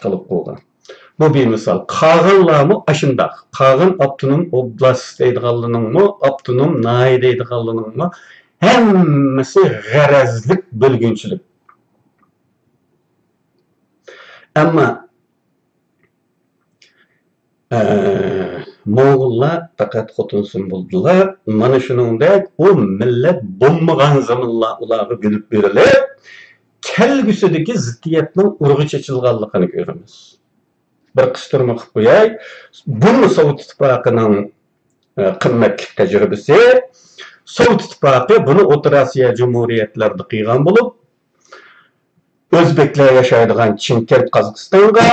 قىلىپ قويغان. بۇ بىر مىسال. قاغانلارمۇ ئاشۇنداق. قاغان ئاپتونوم ئوبلاست دەيدىغانلىرىنىڭمۇ، ئاپتونوم ناھىيە دەيدىغانلىرىنىڭمۇ ھەممىسى غەرەزلىك بۆلگۈنچىلىك. ئەمما ئە، موڭغۇللار پەقەت خوتۇن سۇمبۇلدىلا. مانا شۇنىڭدەك ئۇ مىللەت بولمىغان زېمىنلار ئۇلارغا بۆلۈپ بېرىلىپ، كەلگۈسىدىكى زىددىيەتنىڭ ئۇرغا چېچىلغانلىقىنى كۆرىمىز. بىر قىستۇرما قىلىپ قوياي. بۇمۇ سوۋېت ئىتتىپاقىنىڭ، ئە، قىممەتلىك تەجرىبىسى. سوۋېت ئىتتىپاقى بۇنى ئوتتۇرا ئاسىيا جۇمھۇرىيەتلىرىدە قىلغان بولۇپ، ئۆزبېكلەر ياشايدىغان چىڭكەنت قازاقىستانغا،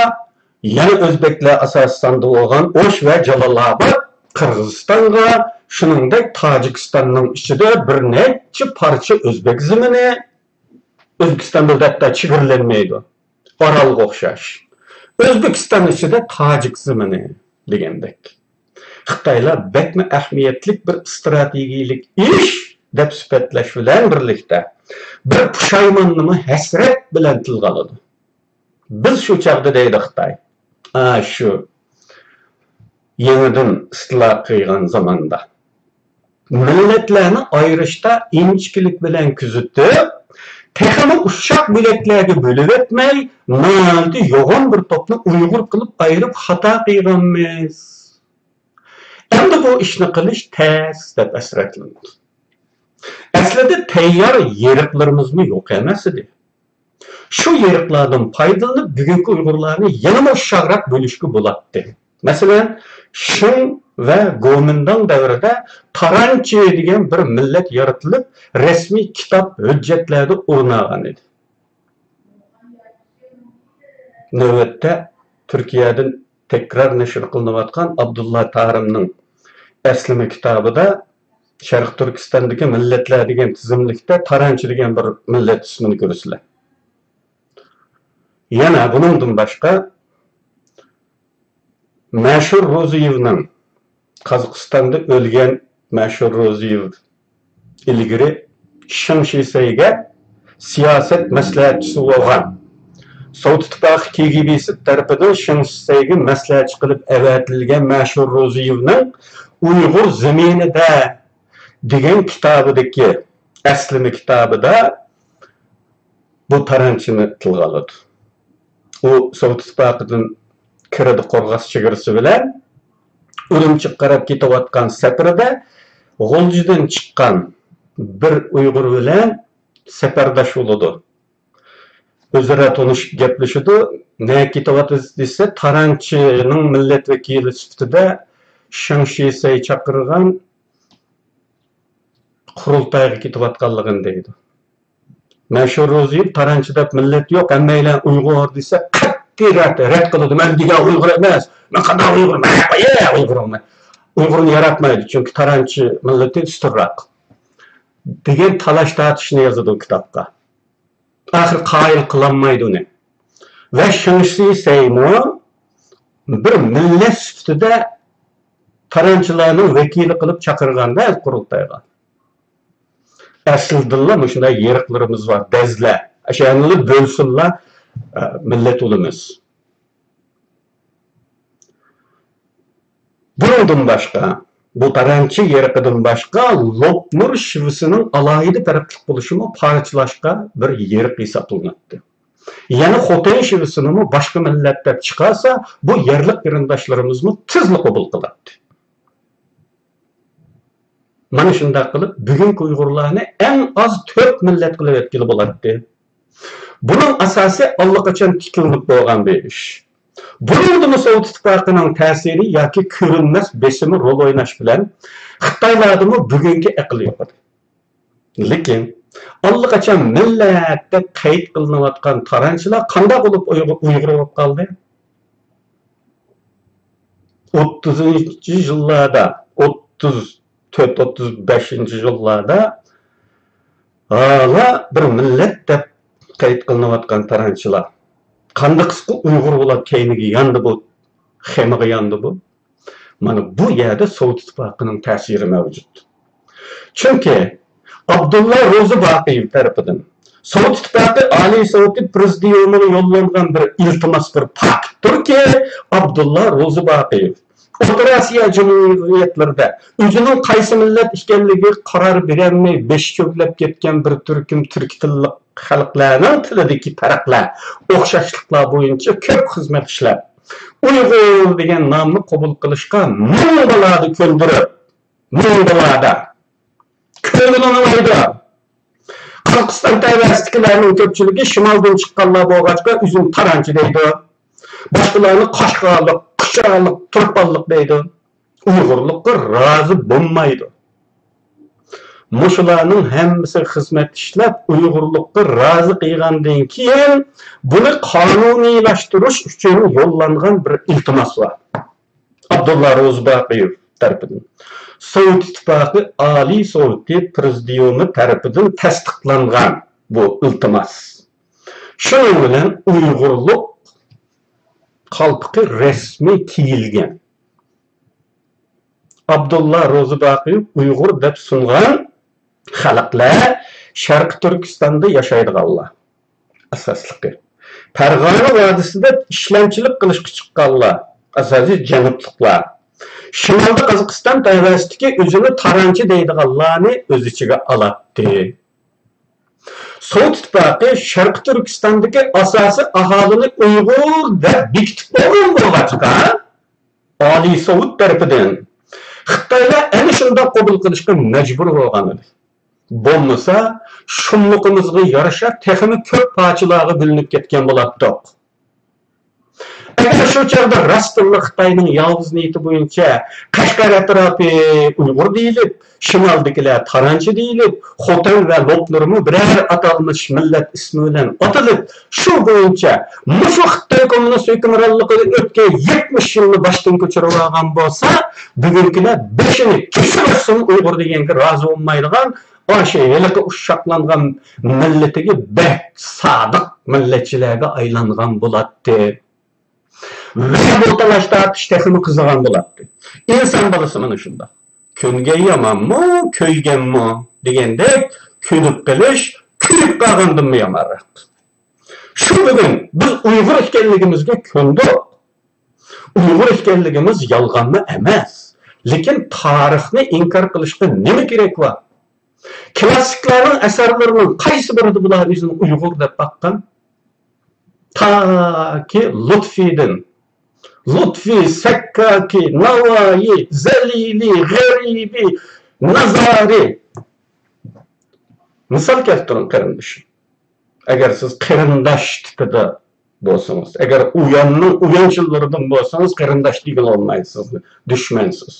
يەنە ئۆزبېكلەر ئاساسىي ساندا بولغان ئوش ۋە جالالئاباد قىرغىزىستانغا، شۇنىڭدەك تاجىكىستاننىڭ ئىچىدە بىر نەچچە پارچە ئۆزبېك زېمىنى، ئۆزبېكىستان بىلەن ھەتتا چېگرىلەنمەيدۇ، ئارالغا ئوخشاش. ئۆزبېكىستان ئىچىدە تاجىك زېمىنى دېگەندەك. خىتايلار بەكمۇ ئەھمىيەتلىك بىر ئىستراتېگىيىلىك ئىش دەپ سۈپەتلەش بىلەن بىرلىكتە، بىر پۇشايماننىمۇ ھەسرەت بىلەن تىلغا ئالىدۇ. بىز شۇ چاغدا دەيدۇ خىتاي، ئا، شۇ يېڭىدىن ئىستىلا قىلغان زاماندا، مىللەتلەرنى ئايرىشتا ئىنچىكىلىك بىلەن كۆزىتىپ، تېخىمۇ ئۇششاق بۆلەكلەرگە بۆلۈۋەتمەي، ناھايىتى يوغان بىر توپنى ئۇيغۇر قىلىپ ئايرىپ خاتا قىلغانمىز. ئەمدى بۇ ئىشنى قىلىش تەس، دەپ ھەسرەتلىنىدۇ. ئەسلىدە تەييار يېرىقلىرىمىزمۇ يوق ئەمەس ئىدى. شۇ يېرىقلاردىن پايدىلىنىپ، بۈگۈنكى ئۇيغۇرلارنى يەنىمۇ ئۇششاقراق بۆلۈشكە بولاتتى. مەسىلەن، شىڭ ۋە گومىنداڭ دەۋرىدە تارانچى دېگەن بىر مىللەت يارىتىلىپ، رەسمىي كىتاب، ھۆججەتلەردە ئورۇن ئالغان ئىدى. نۆۋەتتە تۈركىيەدىن تەكرار نەشر قىلىنىۋاتقان ئابدۇللا تارىمنىڭ ئەسلىمە كىتابىدا شەرقىي تۈركىستاندىكى مىللەتلەر دېگەن تىزىملىكتە تارانچى دېگەن بىر مىللەت ئىسمىنى كۆرىسىلەر. يەنە بۇنىڭدىن باشقا، مەشۇر روزىيېۋنىڭ قازاقىستاندا ئۆلگەن مەشھۇر روزىيېۋ ئىلگىرى شېڭ شىسەيگە سىياسەت مەسلىھەتچىسى بولغان، سوۋېت ئىتتىپاقى كىگىبىسى تەرىپىدىن شېڭ شىسەيگە مەسلىھەتچى قىلىپ ئەۋەتىلگەن مەشھۇر روزىيېۋنىڭ ئۇيغۇر زېمىنىدە دېگەن كىتابىدىكى، ئەسلىمە كىتابىدا بۇ تارانچىنى تىلغا ئالىدۇ. ئۇ سوۋېت ئىتتىپاقىدىن كىرىدۇ قورغاس چېگرىسى بىلەن ئۈرۈمچىگە قاراپ كېتىۋاتقان سەپىرىدە غۇلجىدىن چىققان بىر ئۇيغۇر بىلەن سەپەرداش بولىدۇ. ئۆزئارا تونۇشۇپ گەپلىشىدۇ. نەگە كېتىۋاتىسىز دېسە، تارانچىنىڭ مىللەت ۋەكىلى سۈپىتىدە شېڭ شىسەي چاقىرغان قۇرۇلتايغا كېتىۋاتقانلىقىنى دەيدۇ. مەشھۇر روزىيېۋ تارانچى دەپ مىللەت يوق، ھەممەيلەن ئۇيغۇر دېسە، قەتئىي رەت، رەت قىلىدۇ. مەن دېگەن ئۇيغۇر ئەمەس. مەن قانداق ئۇيغۇر؟ مەن بايا ئۇيغۇرمەن. ئۇيغۇرنى ياراتمايدۇ، چۈنكى تارانچى مىللىتى ئۈستۈنرەك دېگەن تالاش-تارتىشنى يازىدۇ كىتابقا. ئاخىر قايىل قىلالمايدۇ ئۇنى. ۋە شېڭ شىسەيمۇ بىر مىللەت سۈپىتىدە تارانچىلارنىڭ ۋەكىلى قىلىپ چاقىرغاندا قۇرۇلتايغا. ئەسلىدىنلا مۇشۇنداق يېرىقلىرىمىز بار، دەزلەر. ئاشۇ يەرنىلا بۆلسۇنلا، ئە، مىللەت ئۇلىمىز. بۇنىڭدىن باشقا، بۇ تارانچى يېرىقىدىن باشقا، لوپنۇر شىۋىسىنىڭ ئالاھىدە پەرقلىق بولۇشىمۇ پارچىلاشقا بىر يېرىق ھېسابلىناتتى. يەنە خوتەن شىۋىسىنىمۇ باشقا مىللەت دەپ چىقارسا، بۇ يەرلىك قېرىنداشلىرىمىزمۇ تېزلا قوبۇل قىلاتتى. مانا شۇنداق قىلىپ، بۈگۈنكى ئۇيغۇرلارنى ئەڭ ئاز تۆت مىللەت قىلىۋەتكىلى بولاتتى. بۇنىڭ ئاساسى ئاللىقاچان تىكلىنىپ بولغان بىر ئىش. بۇنىڭدىمۇ سوۋېت ئىتتىپاقىنىڭ تەسىرى ياكى كۆرۈنمەس بېسىمى رول ئويناش بىلەن خىتايلاردىمۇ بۈگۈنكى ئەقىل يوق ئىدى. لېكىن ئاللىقاچان مىللەت دەپ قەيت قىلىنىۋاتقان تارانچىلار قانداق بولۇپ ئۇيغۇر، ئۇيغۇر بولۇپ قالدى؟ ئوتتۇزىنچى يىللاردا، ئوتتۇز تۆت، ئوتتۇز بەشىنچى يىللاردا ھالا بىر مىللەت دەپ قەيت قىلىنىۋاتقان تارانچىلار قانداقسىقى ئۇيغۇر بولۇپ كەينىگە ياندى بۇ، خېمىغا ياندى بۇ. مانا بۇ يەردە سوۋېت ئىتتىپاقىنىڭ تەسىرى مەۋجۇت. چۈنكى ئابدۇللا روزى باقىيېۋ تەرىپىدىن سوۋېت ئىتتىپاقى ئالىي سوۋېتى پرېزىدىيۇمىغا يوللانغان بىر ئىلتىماس، بىر پاكىتتۇركى، ئابدۇللا روزى باقىيېۋ ئوتتۇرا ئاسىيا جۇمھۇرىيەتلىرىدە ئۆزىنىڭ قايسى مىللەت ئىكەنلىكىگە قارار بېرەلمەي بېشى چۆگىلەپ كەتكەن بىر تۈركۈم تۈركىي تىللىق خەلقلەرنىڭ تىلىدىكى پەرقلەر، ئوخشاشلىقلار بويىچە كۆپ خىزمەت ئىشلەپ، ئۇيغۇر دېگەن نامنى قوبۇل قىلىشقا مىڭ بالادا كۆندۈرۈپ، مىڭ بالادا كۆنگۈلىنى ئالايدۇ. قازاقىستان تەۋەسىدىكىلەرنىڭ كۆپچىلىكى شىمالدىن چىققانلار بولغاچقا، ئۆزىنى تارانچى دەيدۇ. باشقىلارنى قاشقالىق، قۇشالىق، تۇرپانلىق دەيدۇ. ئۇيغۇرلۇققا رازى بولمايدۇ. مۇشۇلارنىڭ ھەممىسى خىزمەت ئىشلەپ، ئۇيغۇرلۇققا رازى قىلغاندىن كېيىن، بۇنى قانۇنىيلاشتۇرۇش ئۈچۈن يوللانغان بىر ئىلتىماس بار. ئابدۇللا روزى باقىيېۋ تەرىپىدىن، سوۋېت ئىتتىپاقى ئالىي سوۋېتى پرېزىدىيۇمى تەرىپىدىن تەستىقلانغان بۇ ئىلتىماس. شۇنىڭ بىلەن ئۇيغۇرلۇق قالپىقى رەسمىي كىيىلگەن. ئابدۇللا روزى باقىيېۋ ئۇيغۇر دەپ سۇنغان خەلقلەر شەرقىي تۈركىستاندا ياشايدىغانلار ئاساسلىقى. پەرغانە ۋادىسىدە ئىشلەمچىلىك قىلىشقا چىققانلار، ئاساسىي جەنۇبلۇقلار. شىمالدا قازاقىستان تەۋەسىدىكى ئۆزىنى تارانچى دەيدىغانلارنى ئۆز ئىچىگە ئالاتتى. سوۋېت ئىتتىپاقى شەرقىي تۈركىستاندىكى ئاساسىي ئاھالىنى ئۇيغۇر دەپ بېكىتىپ بولغان بولغاچقا، ئالىي سوۋېت تەرىپىدىن خىتايلار ئەنە شۇنداق قوبۇل قىلىشقا مەجبۇر بولغان ئىدى. بولمىسا، شۇملۇقىمىزغا يارىشا تېخىمۇ كۆپ پارچىلارغا بۆلۈنۈپ كەتكەن بولاتتۇق. ئەگەر شۇ چاغدا راستتىنلا خىتاينىڭ يالغۇز نىيىتى بويىچە قەشقەر ئەتراپى ئۇيغۇر دېيىلىپ، شىمالدىكىلەر تارانچى دېيىلىپ، خوتەن ۋە لوپنۇرمۇ بىرەر ئاتالمىش مىللەت ئىسمى بىلەن ئاتىلىپ، شۇ بويىچە مۇشۇ خىتاي كوممۇنىست ھۆكۈمرانلىقىدا ئۆتكەن يەتمىش يىلنى باشتىن كۆچۈرۈۋالغان بولسا، بۈگۈنكىلەر بېشىنى كېسىۋەتسۇن ئۇيغۇر دېگەنگە رازى بولمايدىغان، ئاشۇ ھېلىقى ئۇششاقلانغان مىللىتىگە بەك سادىق مىللەتچىلەرگە ئايلانغان بولاتتى. ۋە بۇ تالاش تارتىش تېخىمۇ قىزىغان بولاتتى. ئىنسان بالىسى مانا شۇنداق. كۆنگەن يامانمۇ، كۆيگەنمۇ دېگەندەك، كۆنۈپ قېلىش كۆيۈپ قالغاندىنمۇ يامانراق. شۇ بۈگۈن بىز ئۇيغۇر ئىكەنلىكىمىزگە كۆندۇق. ئۇيغۇر ئىكەنلىكىمىز يالغانمۇ ئەمەس. لېكىن تارىخنى ئىنكار قىلىشقا نېمە كېرەك بار؟ كلاسسىكلارنىڭ ئەسەرلىرىنىڭ قايسى بىرىدە بۇلار ئۆزىنى ئۇيغۇر دەپ باققان؟ تاكى لۇتفىدىن، لۇتفى، سەككاكى، ناۋايى، زەلىلى، غەرىبى، نازارى. مىسال كەلتۈرۈڭ، قېرىندىشىم. ئەگەر سىز قېرىنداش تىپىدا بولسىڭىز، ئەگەر ئۇياننىڭ ئۇيانچىلىرىدىن بولسىڭىز، قېرىنداش دېگىلى بولمايسىز، دۈشمەنسىز.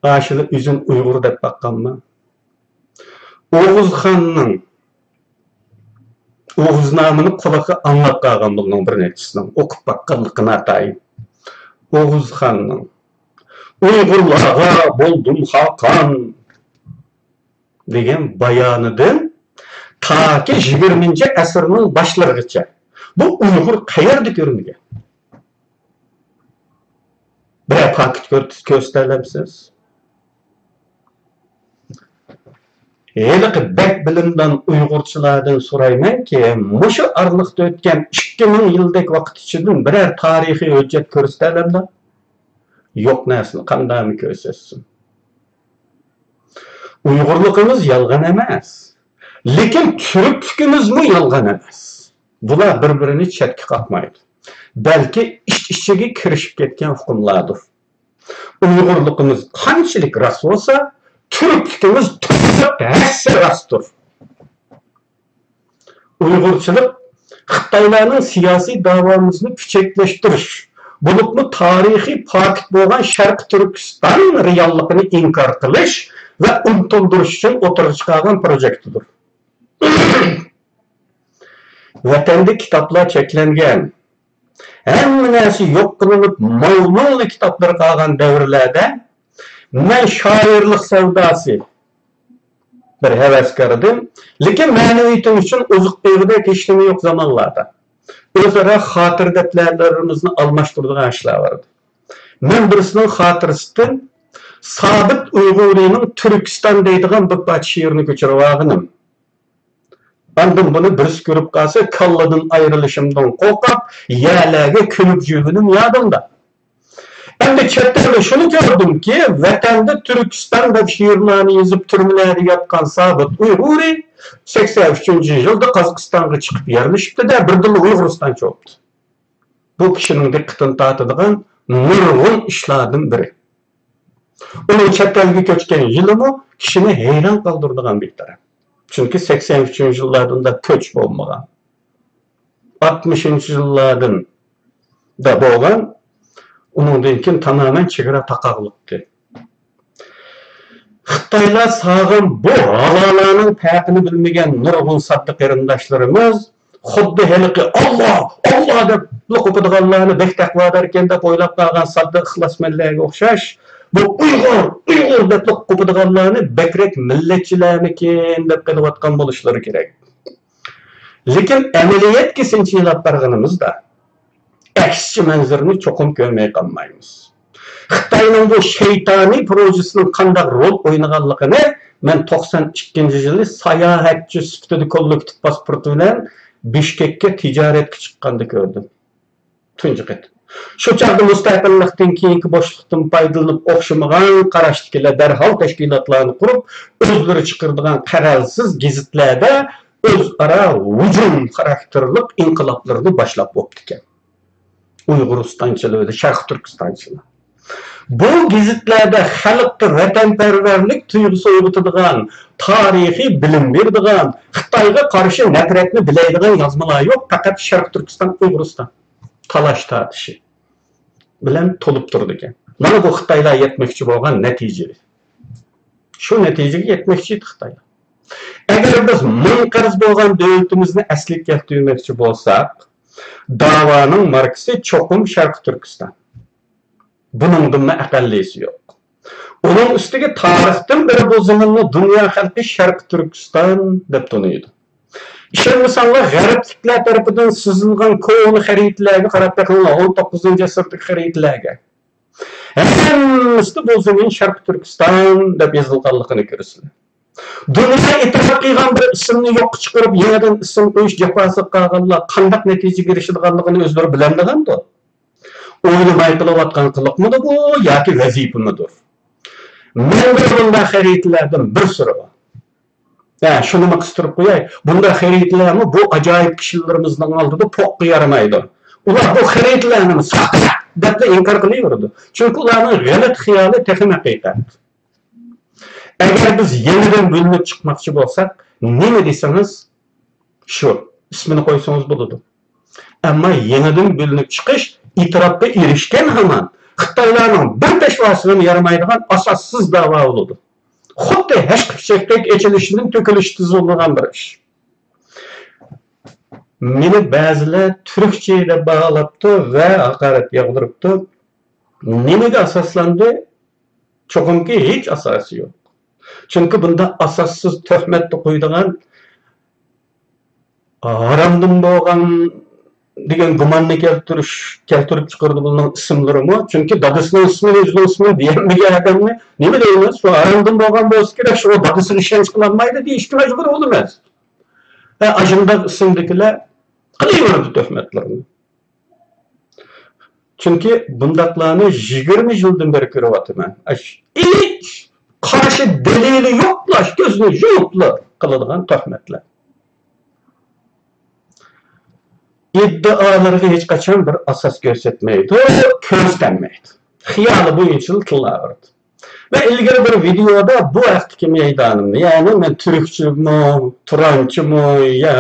ئاشۇلا ئۆزىنى ئۇيغۇر دەپ باققانمۇ؟ ئوغۇزخاننىڭ، ئوغۇزنامىنى قۇلىقى ئاڭلاپ قالغان بۇنىڭ بىر نەچچىسىنىڭ ئوقۇپ باققانلىقى ناتايىن. ئوغۇزخاننىڭ، «ئۇيغۇرلارغا بولدۇم خاقان» دېگەن بايانىدىن تاكى يىگىرمىنچى ئەسىرنىڭ باشلىرىغىچە بۇ ئۇيغۇر قەيەردە كۆرمىگەن؟ بىرەر پاكىت كۆر-، كۆرسىتەلەمسىز؟ ھېلىقى بەك بىلىمدان ئۇيغۇرچىلاردىن سورايمەنكى، مۇشۇ ئارىلىقتا ئۆتكەن ئىككى مىڭ يىلدەك ۋاقىت ئىچىدىن بىرەر تارىخىي ھۆججەت كۆرسىتەلەمدۇ؟ يوق نەرسىنى قانداقمۇ كۆرسەتسۇن؟ ئۇيغۇرلۇقىمىز يالغان ئەمەس، لېكىن تۈركلۈكىمىزمۇ يالغان ئەمەس. بۇلار بىر-بىرىنى چەتكە قاقمايدۇ، بەلكى ئىچ-ئىچىگە كىرىشىپ كەتكەن ئۇقۇملاردۇر. ئۇيغۇرلۇقىمىز قانچىلىك راست بولسا، تۈركلۈكىمىز تۆت ھەسسە راستتۇر. ئۇيغۇرچىلىق خىتايلارنىڭ سىياسىي دەۋامىزنى پۈچەكلەشتۈرۈش، بولۇپمۇ تارىخىي پاكىت بولغان شەرقىي تۈركىستان رېئاللىقىنى ئىنكار قىلىش ۋە ئۇنتۇلدۇرۇش ئۈچۈن ئوتتۇرىغا چىقارغان پروژېكتىدۇر. ۋەتەندە كىتابلار چەكلەنگەن، ھەممە نەرسە يوق قىلىنىپ، ماۋنىڭلا كىتابلىرى قالغان دەۋرلەردە مەن شائىرلىق سەۋداسى بىر ھەۋەسكار ئىدىم. لېكىن مەنىۋىيىتىم ئۈچۈن ئوزۇق بېغىدەك ھېچنېمە يوق زامانلاردا ئۆزئارا خاتىرە دەپتەرلىرىمىزنى ئالماشتۇرىدىغان ئىشلار بار ئىدى. مەن بىرسىنىڭ خاتىرىسىدىن سابىت ئۇيغۇرىنىڭ تۈركىستان دەيدىغان بىر پارچە شېئىرىنى كۆچۈرۈۋالغىنىم. ئاندىن بۇنى بىرسى كۆرۈپ قالسا، كاللىدىن ئايرىلىشىمدىن قورقۇپ، يەرلەرگە كۆمۈپ يۈرگىنىم يادىمدا. ئەمدى چەت ئەلدە شۇنى كۆردۈمكى، ۋەتەندە تۈركىستان دەپ شېئىرلارنى يېزىپ، تۈرمىلەردە ياتقان سابىت ئۇيغۇرى سەكسەن ئۈچىنچى يىلدا قازاقىستانغا چىقىپ يەرلىشىپتۇ-دە، بىردىنلا ئۇيغۇرىستانچى بوپتۇ. بۇ كىشىنىڭ دىققىتىنى تارتىدىغان نۇرغۇن ئىشلاردىن بىرى. ئۇنىڭ چەت ئەلگە كۆچكەن يىلىمۇ كىشىنى ھەيران قالدۇرىدىغان بىر تەرەپ. چۈنكى سەكسەن ئۈچىنچى يىللاردا ئۇنداق كۆچ بولمىغان. ئاتمىشىنچى يىللاردىن دا بولغان، ئۇنىڭدىن كېيىن تامامەن چېگرا تاقاقلىقتى. خىتايلار سالغان بۇ ھالالارنىڭ پەرقىنى بىلمىگەن نۇرغۇن ساددا قېرىنداشلىرىمىز خۇددى ھېلىقى «ئاللا، ئاللا» دەپ لوقۇپىدىغانلارنى بەك تەقۋاداركەن دەپ ئويلاپ قالغان ساددا ئىخلاسمەنلەرگە ئوخشاش، بۇ «ئۇيغۇر، ئۇيغۇر» دەپ لوقۇپىدىغانلارنى بەكرەك مىللەتچىلەرمىكىن دەپ قېلىۋاتقان بولۇشلىرى كېرەك. لېكىن ئەمەلىيەتكە سىنچىلاپ بارغىنىمىزدا، ئەكسىچە مەنزىرىنى چوقۇم كۆرمەي قالمايمىز. خىتاينىڭ بۇ شەيتانىي پروژىسىنىڭ قانداق رول ئوينىغانلىقىنى مەن توقسان ئىككىنچى يىلى ساياھەتچى سۈپىتىدە كوللېكتىپ پاسپورتى بىلەن بىشكەككە تىجارەتكە چىققاندا كۆردۈم. تۇنجى قېتىم. شۇ چاغدا مۇستەقىللىقتىن كېيىنكى بوشلۇقتىن پايدىلىنىپ ئوخشىمىغان قاراشتىكىلەر دەرھال تەشكىلاتلارنى قۇرۇپ، ئۆزلىرى چىقىرىدىغان قەرەلسىز گېزىتلەردە ئۆزئارا ھۇجۇم خاراكتېرلىق ئىنقىلابلىرىنى باشلاپ بوپتىكەن. ئۇيغۇرىستانچىلار ۋە شەرقىي تۈركىستانچىلار. بۇ گېزىتلەردە خەلققە ۋەتەنپەرۋەرلىك تۇيغۇسى ئويغىتىدىغان، تارىخىي بىلىم بېرىدىغان، خىتايغا قارشى نەپرەتنى بىلەيدىغان يازمىلار يوق، پەقەت شەرقىي تۈركىستان، ئۇيغۇرىستان تالاش تارتىشى بىلەن تولۇپ تۇرىدىكەن. مانا بۇ خىتايلار يەتمەكچى بولغان نەتىجە. شۇ نەتىجىگە يەتمەكچى ئىدى خىتايلار. ئەگەر بىز مىڭ قەرز بولغان دۆلىتىمىزنى ئەسلىگە كەلتۈرمەكچى بولساق، داۋانىڭ ماركىسى چوقۇم شەرقىي تۈركىستان. بۇنىڭدىنمۇ ئەقەللىسى يوق. ئۇنىڭ ئۈستىگە تارىختىن بېرى بۇ زېمىننى دۇنيا خەلقى شەرقىي تۈركىستان دەپ تونۇيدۇ. ئىشەنمىسەڭلار، غەربلىكلەر تەرىپىدىن سىزىلغان كونا خەرىتىلەرگە قاراپ بېقىڭلار، ئون توققۇزىنچى ئەسىردىكى خەرىتىلەرگە. ھەممىسىدە بۇ زېمىن شەرقىي تۈركىستان دەپ يېزىلغانلىقىنى كۆرىسىلەر. دۇنيا ئېتىراپ قىلغان بىر ئىسىمنى يوققا چىقىرىپ، يېڭىدىن ئىسىم قويۇش جاپاسىغا قالغانلار قانداق نەتىجىگە ئېرىشىدىغانلىقىنى ئۆزلىرى بىلەمدىغاندۇ؟ ئويلىماي قىلىۋاتقان قىلىقمىدۇ بۇ ياكى ۋەزىپىمىدۇر؟ مەندە بۇنداق خەرىتىلەردىن بىر سۈرى بار. ھە، شۇنىمۇ قىستۇرۇپ قوياي. بۇنداق خەرىتىلەرمۇ بۇ ئاجايىپ كىشىلىرىمىزنىڭ ئالدىدا پوققا يارىمايدۇ. ئۇلار بۇ خەرىتىلەرنىمۇ ساختا دەپلا ئىنكار قىلىۋېرىدۇ. چۈنكى ئۇلارنىڭ غەلىتە خىيالى تېخىمۇ ھەقىقەت. ئەگەر بىز يېڭىدىن بۆلۈنۈپ چىقماقچى بولساق، نېمە دېسىڭىز، شۇ ئىسمىنى قويسىڭىز بولىدۇ. ئەمما يېڭىدىن بۆلۈنۈپ چىقىش ئېتىراپقا ئېرىشكەن ھامان خىتايلارنىڭ بىر پەشۋاسىغىمۇ يارىمايدىغان ئاساسسىز داۋا بولىدۇ. خۇددى ھەشقە پىچەكتەك ئېچىلىشىدىن تۆكۈلۈشى تېز بولىدىغان بىر ئىش. مېنى بەزىلەر تۈركچى دەپ باھالاپتۇ ۋە ھاقارەت ياغدۇرۇپتۇ. نېمىگە ئاساسلاندى؟ چوقۇمكى ھېچ ئاساسى يوق. چۈنكى بۇنداق ئاساسسىز تۆھمەتنى قويىدىغان، ھارامدىن بولغان دېگەن گۇماننى كەلتۈرۈش، كەلتۈرۈپ چىقىرىدۇ بۇنىڭ ئىسىملىرىمۇ. چۈنكى دادىسىنىڭ ئىسمىنى، ئۆزىنىڭ ئىسمىنى دېيەلمىگەن ئادەمنى نېمە دەيمىز؟ شۇ ھارامدىن بولغان بولسا كېرەك، شۇ دادىسىغا ئىشەنچ قىلالمايدۇ دېيىشكە مەجبۇر بولىمىز. ھە، ئاشۇنداق ئىسىمدىكىلەر قىلىۋېرىدۇ تۆھمەتلىرىنى. چۈنكى بۇنداقلارنى يىگىرمە يىلدىن بېرى كۆرۈۋاتىمەن. ئاش-، ھېچ قارشى دەلىلى يوقلا، كۆزىنى يۇمۇپلا قىلىدىغان تۆھمەتلەر. ئىدىئالىرىغا ھېچقاچان بىر ئاساس كۆرسەتمەيدۇ، كۆرسىتەلمەيدۇ. خىيالى بويىچىلا تىللاۋېرىدۇ. مەن ئىلگىرى بىر ۋىدېيودا بۇ ھەقتىكى مەيدانىمنى، يەنى مەن تۈركچىمۇ، تۇرانچىمۇ يا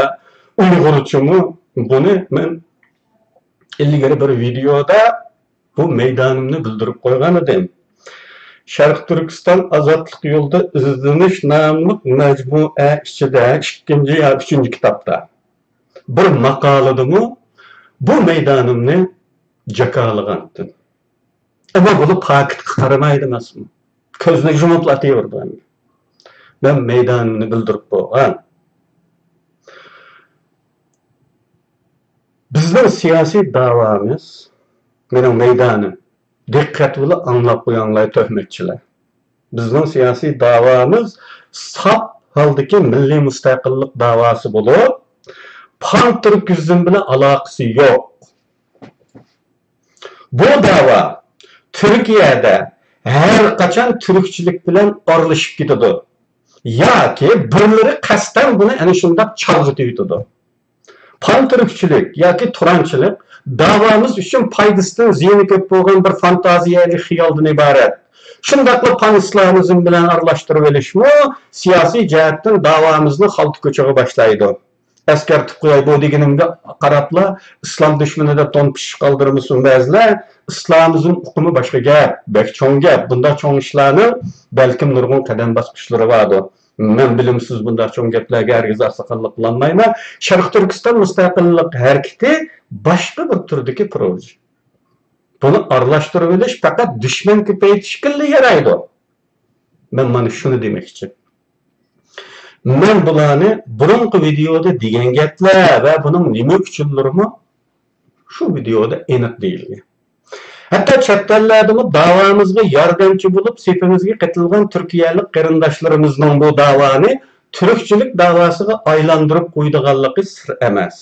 ئۇيغۇرچىمۇ، بۇنى مەن ئىلگىرى بىر ۋىدېيودا بۇ مەيدانىمنى بىلدۈرۈپ قويغان ئىدىم. شەرقىي تۈركىستان ئازادلىق يولىدا ئىزدىنىش ناملىق مەجمۇئە ئىچىدە ئىككىنچى يا ئۈچىنچى كىتابتا بىر ماقالىدىمۇ بۇ مەيدانىمنى جاكارلىغانتىم. ئەمما بۇنى پاكىتقا قارىمايدۇ ئەمەسمۇ. كۆزنى يۇمۇپلا ئاتىۋېرىدۇ ئەمدى. مەن مەيدانىمنى بىلدۈرۈپ بولغان. بىزنىڭ سىياسىي داۋامىز، مېنىڭ مەيدانىم، دىققەت بىلەن ئاڭلاپ قويۇڭلار تۆھمەتچىلەر. بىزنىڭ سىياسىي داۋامىز ساپ ھالدىكى مىللىي مۇستەقىللىق داۋاسى بولۇپ، پان تۈركىزم بىلەن ئالاقىسى يوق. بۇ داۋا تۈركىيەدە ھەر قاچان تۈركچىلىك بىلەن ئارىلىشىپ كېتىدۇ ياكى بىرلىرى قەستەن بۇنى ئەنە شۇنداق چالغىتىۋېتىدۇ. پان تۈركچىلىك ياكى تۇرانچىلىق داۋامىز ئۈچۈن پايدىسىدىن زىيىنى كۆپ بولغان بىر فانتازىيەۋى خىيالدىن ئىبارەت. شۇنداقلا پان ئىسلامىزم بىلەن ئارىلاشتۇرۇۋېلىشمۇ سىياسىي جەھەتتىن داۋامىزنى خالتا كوچىغا باشلايدۇ. ئەسكەرتىپ قوياي، بۇ دېگىنىمگە قاراپلا ئىسلام دۈشمىنى دەپ تون پىشىش قالدۇرمىسۇن بەزىلەر. ئىسلامىزم ئۇقۇمى باشقا گەپ، بەك چوڭ گەپ. بۇنداق چوڭ ئىشلارنىڭ بەلكىم نۇرغۇن قەدەم باسقۇچلىرى باردۇر. مەن بىلىمسىز بۇنداق چوڭ گەپلەرگە ھەرگىز ئاقساقاللىق قىلالمايمەن. شەرقىي تۈركىستان مۇستەقىللىق ھەرىكىتى باشقا بىر تۈردىكى پروژە. بۇنى ئارىلاشتۇرۇۋېلىش پەقەت دۈشمەن كۆپەيتىشكىلا يارايدۇ. مەن مانا شۇنى دېمەكچى. مەن بۇلارنى بۇرۇنقى ۋىدېيودا دېگەن گەپلەر ۋە بۇنىڭ نېمە ئۈچۈنلىرىمۇ شۇ ۋىدېيودا ئېنىق دېيىلگەن. ھەتتا چەت ئەللەردىمۇ داۋامىزغا ياردەمچى بولۇپ سېپىمىزگە قېتىلغان تۈركىيەلىك قېرىنداشلىرىمىزنىڭ بۇ داۋانى تۈركچىلىك داۋاسىغا ئايلاندۇرۇپ قويىدىغانلىقى سىر ئەمەس.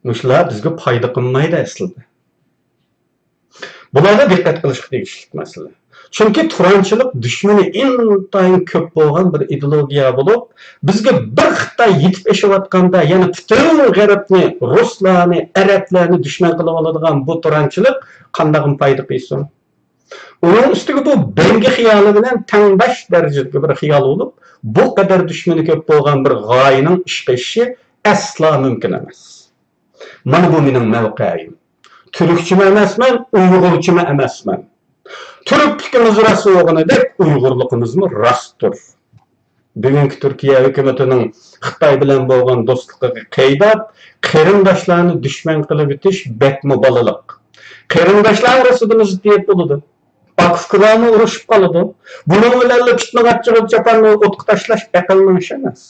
مۇشۇلار بىزگە پايدا قىلمايدۇ ئەسلىدە. بۇلارغا دىققەت قىلىشقا تېگىشلىك مەسىلە. چۈنكى تۇرانچىلىق دۈشمىنى ئىنتايىن كۆپ بولغان بىر ئىدېئولوگىيە بولۇپ، بىزگە بىر خىتاي يېتىپ ئېشىۋاتقاندا يەنە پۈتۈن غەربنى، رۇسلارنى، ئەرەبلەرنى دۈشمەن قىلىۋالىدىغان بۇ تۇرانچىلىق قانداقمۇ پايدا قىلسۇن؟ ئۇنىڭ ئۈستىگە بۇ بەڭگە خىيالى بىلەن تەڭداش دەرىجىدىكى بىر خىيال بولۇپ، بۇ قەدەر دۈشمىنى كۆپ بولغان بىر غايىنىڭ ئىشقا ئېشىشى ئەسلا مۇمكىن ئەمەس. مانا بۇ مېنىڭ مەۋقەيىم. تۈركچىمۇ ئەمەسمەن، ئۇيغۇرچىمۇ ئەمەسمەن. تۈركلۈكىمىز راست بولغىنىدەك، ئۇيغۇرلۇقىمىزمۇ راستتۇر. بۈگۈنكى تۈركىيە ھۆكۈمىتىنىڭ خىتاي بىلەن بولغان دوستلۇقىغا قەيداپ، قېرىنداشلارنى دۈشمەن قىلىۋېتىش بەكمۇ بالىلىق. قېرىنداشلار ئارىسىدىمۇ زىددىيەت بولىدۇ. ئاكا-ئۇكىلارمۇ ئۇرۇشۇپ قالىدۇ. بۇنىڭ بىلەنلا پىتنە قاچىغا چاپاننى ئوتقا تاشلاش ئەقىلنىڭ ئىشى ئەمەس.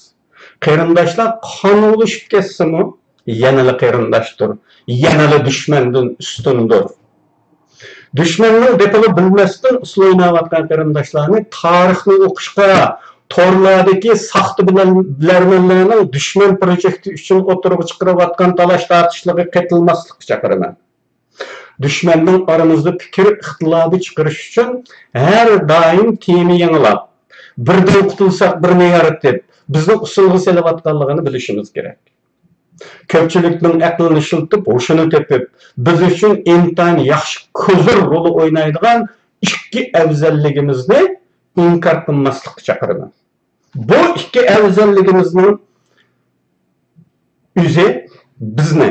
قېرىنداشلار قان ئۇرۇشۇپ كەتسىمۇ، يەنىلا قېرىنداشتۇر، يەنىلا دۈشمەندىن ئۈستۈندۇر. دۈشمەننىڭ دېپىغا بىلمەستىن ئۇسسۇل ئويناۋاتقان قېرىنداشلارنى تارىخنى ئوقۇشقا، تورلاردىكى ساختا بىلەن-، بىلەرمەنلەرنىڭ دۈشمەن پروجېكتى ئۈچۈن ئوتتۇرىغا چىقىرىۋاتقان تالاش-تارتىشلىرىغا قېتىلماسلىققا چاقىرىمەن. دۈشمەننىڭ ئارىمىزدا پىكىر ئىختىلاپى چىقىرىش ئۈچۈن ھەر دائىم تېما يېڭىلاپ، بىردىن قۇتۇلساق بىرنى يارىتىپ، بىزنى ئۇسسۇلغا سېلىۋاتقانلىقىنى بىلىشىمىز كېرەك. كۆپچىلىكنىڭ ئەقلىنى ئىشلىتىپ، ھوشىنى تېپىپ، بىز ئۈچۈن ئىنتايىن ياخشى كوزىر رولى ئوينايدىغان ئىككى ئەۋزەللىكىمىزنى ئىنكار قىلماسلىققا چاقىرىمەن. بۇ ئىككى ئەۋزەللىكىمىزنىڭ ئۆزى بىزنى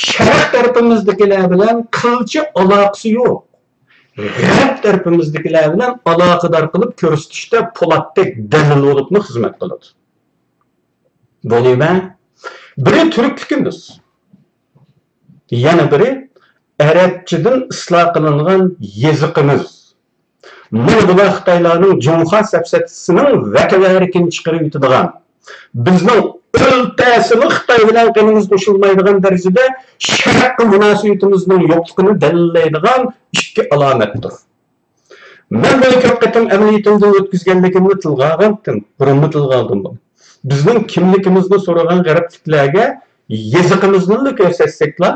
شەرق تەرىپىمىزدىكىلەر بىلەن قىلچە ئالاقىسى يوق غەرب تەرىپىمىزدىكىلەر بىلەن ئالاقىدار قىلىپ كۆرسىتىشتە پولاتتەك دەلىل بولۇپمۇ خىزمەت قىلىدۇ. بۇ نېمە؟ بىرى تۈركلۈكىمىز، يەنە بىرى ئەرەبچىدىن ئىسلاھ قىلىنغان يېزىقىمىز. مانا بۇلار خىتايلارنىڭ جۇڭخۇا سەپسەتىسىنىڭ ۋەكىللىرىكىنى چىقىرىۋېتىدىغان، بىزنىڭ ئۆلتەسىمۇ خىتاي بىلەن قېنىمىز قوشۇلمايدىغان دەرىجىدە شەرققە مۇناسىۋىتىمىزنىڭ يوقلۇقىنى دەلىللەيدىغان ئىككى ئالامەتتۇر. مەن بۇنى كۆپ قېتىم ئەمەلىيىتىمدىن ئۆتكۈزگەنلىكىمنى تىلغا ئالغانتىم، بۇرۇنمۇ تىلغا ئالدىم بۇنى. بىزنىڭ كىملىكىمىزنى سورىغان غەربلىكلەرگە يېزىقىمىزنىلا كۆرسەتسەكلا،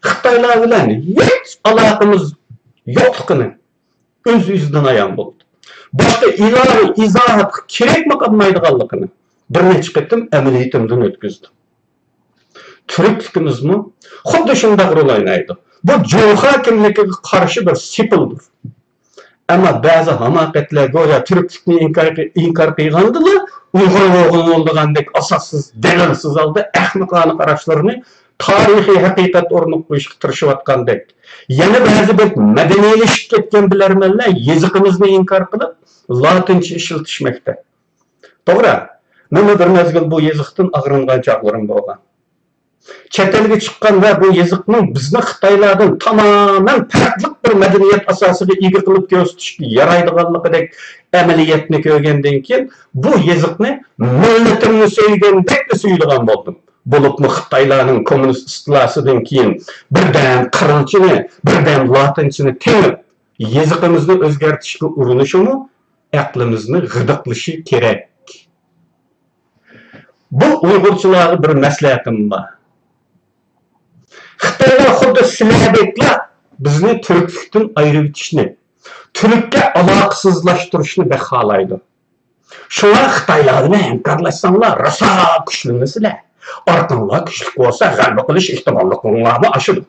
خىتايلار بىلەن ھېچ ئالاقىمىز يوقلۇقىنى ئۆز-ئۆزىدىن ئايان بولدى. باشقا ئىلاھىي ئىزاھاتقا كېرەكمۇ قالمايدىغانلىقىنى بىر نەچچە قېتىم ئەمەلىيىتىمدىن ئۆتكۈزدۈم. تۈركلۈكىمىزمۇ خۇددى شۇنداق رول ئوينايدۇ. بۇ جۇڭخۇا كىملىكىگە قارشى بىر سېپىلدۇر. ئەمما بەزى ھاماقەتلەر گويا تۈركلۈكنى ئىنكار، ئىنكار قىلغاندىلا، ئۇيغۇر بولغىنى بولىدىغاندەك ئاساسسىز، دەلىلسىز ھالدا ئەخمىقانە قاراشلىرىنى تارىخىي ھەقىقەت ئورنىغا قويۇشقا تىرىشىۋاتقاندەك، يەنە بەزى بەك مەدەنىيلىشىپ كەتكەن بىلەرمەنلەر يېزىقىمىزنى ئىنكار قىلىپ، لاتىنچە ئىشلىتىشمەكتە. توغرا، مەنمۇ بىر مەزگىل بۇ يېزىقتىن ئاغرىنغان چاغلىرىم بولغان. چەت ئەلگە چىققان ۋە بۇ يېزىقنىڭ بىزنى خىتايلاردىن تامامەن پەرقلىق بىر مەدەنىيەت ئاساسىغا ئىگە قىلىپ كۆرسىتىشكە يارايدىغانلىقىدەك ئەمەلىيەتنى كۆرگەندىن كېيىن، بۇ يېزىقنى مىللىتىمنى سۆيگەندەكلا سۆيىدىغان بولدۇم. بولۇپمۇ خىتايلارنىڭ كوممۇنىست ئىستىلاسىدىن كېيىن بىردەم قىرىلچىنى، بىردەم لاتىنچىنى تېڭىپ، يېزىقىمىزنى ئۆزگەرتىشكە ئۇرۇنۇشىمۇ ئەقلىمىزنى غىدىقلىشى كېرەك. بۇ ئۇيغۇرچىلارغا بىر مەسلىھەتىم بار. خىتايلار خۇددى سىلەردەكلا بىزنى تۈركلۈكتىن ئايرىۋېتىشنى، تۈرككە ئالاقىسىزلاشتۇرۇشنى بەك خالايدۇ. شۇڭا خىتايلار بىلەن ھەمكارلاشساڭلار، راسا كۈچلىنىسىلەر. ئارقىڭلار كۈچلۈك بولسا، غەلىبە قىلىش ئېھتىماللىقىڭلارمۇ ئاشىدۇ.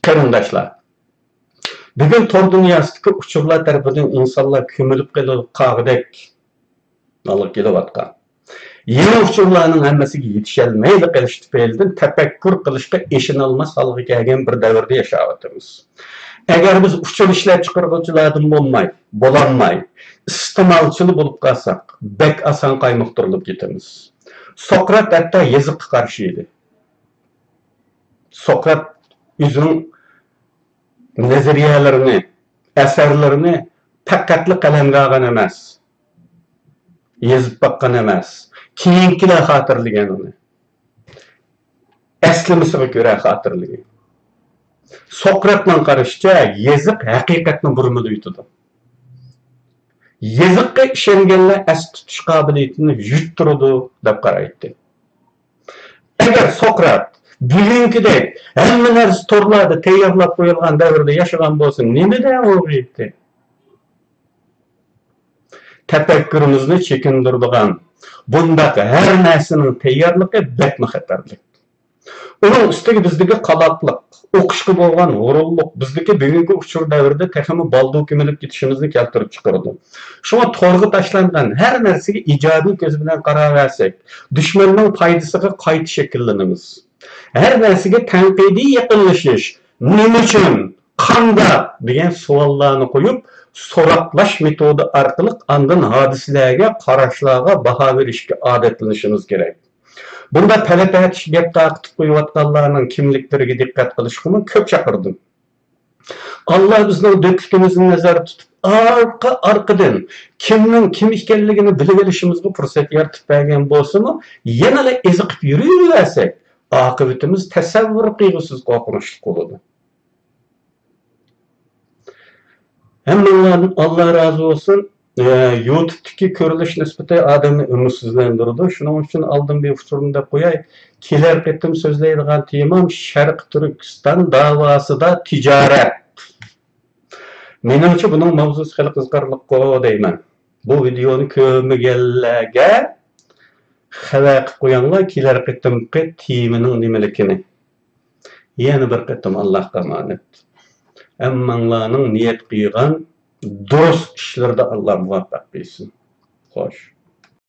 قېرىنداشلار، بۈگۈن تور دۇنياسىدىكى ئۇچۇرلار تەرىپىدىن ئىنسانلار كۆمۈلۈپ قېلىپ قالغۇدەك ھالغا كېلىۋاتقان. يېڭى ئۇچۇرلارنىڭ ھەممىسىگە يېتىشەلمەيلا قېلىش تۈپەيلىدىن تەپەككۇر قىلىشقا ئېشىنالماس ھالغا كەلگەن بىر دەۋردە ياشاۋاتىمىز. ئەگەر بىز ئۇچۇر ئىشلەپچىقارغۇچىلاردىن بولماي، بولالماي، ئىستېمالچىلا بولۇپ قالساق، بەك ئاسان قايمۇقتۇرۇلۇپ كېتىمىز. سوقرات ھەتتا يېزىققا قارشى ئىدى. سوقرات ئۆزىنىڭ نەزەرىيەلىرىنى، ئەسەرلىرىنى پەقەتلا قەلەمگە ئالغان ئەمەس، يېزىپ باققان ئەمەس، كېيىنكىلەر خاتىرىلىگەن ئۇنى. ئەسلىمىسىگە كۆرە خاتىرىلىگەن. سوقراتنىڭ قارىشىچە، يېزىق ھەقىقەتنى بۇرمىلىۋېتىدۇ. يېزىققا ئىشەنگەنلەر ئەستە تۇتۇش قابىلىيىتىنى يۇتتۇرىدۇ، دەپ قارايتتى. ئەگەر سوقرات بۈگۈنكىدەك ھەممە نەرسە تورلاردا تەييارلاپ قويۇلغان دەۋردە ياشىغان بولسا، نېمە دەۋر بولغىيتتى؟ تەپەككۇرىمىزنى چېكىندۈرىدىغان بۇنداق ھەر نەرسىنىڭ تەييارلىقى بەكمۇ خەتەرلىك. ئۇنىڭ ئۈستىگە بىزدىكى قالاقلىق، ئوقۇشقا بولغان ھۇرۇنلۇق بىزدىكى بۈگۈنكى ئۇچۇر دەۋرىدە تېخىمۇ بالدۇر كۆمۈلۈپ كېتىشىمىزنى كەلتۈرۈپ چىقىرىدۇ. شۇڭا تورغا تاشلانغان ھەر نەرسىگە ئىجابىي كۆز بىلەن قاراۋەرسەك، دۈشمەننىڭ پايدىسىغا قايتا شەكىللىنىمىز. ھەر نەرسىگە تەنقىدىي يېقىنلىشىش، نېمە ئۈچۈن، قانداق دېگەن سوئاللارنى قويۇپ، سوراقلاش مېتودى ئارقىلىق ئاندىن ھادىسىلەرگە، قاراشلارغا باھا بېرىشكە ئادەتلىنىشىمىز كېرەك. بۇنداق پەلە-پەتىشكە گەپ تارقىتىپ قويۇۋاتقانلارنىڭ كىملىكلىرىگە دىققەت قىلىشقىمۇ كۆپ چاقىردىم. ئاللا بىزنىڭ دۆتلۈكىمىزنى نەزەردە تۇتۇپ، ئارقا-ئارقىدىن كىمنىڭ كىم ئىكەنلىكىنى بىلىۋېلىشىمىزغا پۇرسەت يارىتىپ بەرگەن بولسىمۇ، يەنىلا ئېزىقىپ يۈرۈۋەرسەك، ئاقىۋىتىمىز تەسەۋۋۇر قىلغۇسىز قورقۇنچلۇق بولىدۇ. ھەممىڭلاردىن ئاللا رازى بولسۇن. ئە، يۇتۇبتىكى كۆرۈلۈش نىسبىتى ئادەمنى ئۈمىدسىزلەندۈرىدۇ. شۇنىڭ ئۈچۈن ئالدىن بىر ئۇچۇرنى دەپ قوياي. كېلەر قېتىم سۆزلەيدىغان تېمام شەرقىي تۈركىستان داۋاسىدا تىجارەت. مېنىڭچە بۇنىڭ ماۋزۇسى خېلى قىزىقارلىققۇ دەيمەن. بۇ ۋىدېئونى كۆرمىگەنلەرگە خەۋەر قىلىپ قويۇڭلار كېلەر قېتىمقى تېمىنىڭ نېمىلىكىنى. يەنە بىر قېتىم ئاللاھقا ئامانەت. ھەممىڭلارنىڭ نىيەت قىلغان دۇرۇس ئىشلىرىدا ئاللا مۇۋەپپەق قىلسۇن. خوش.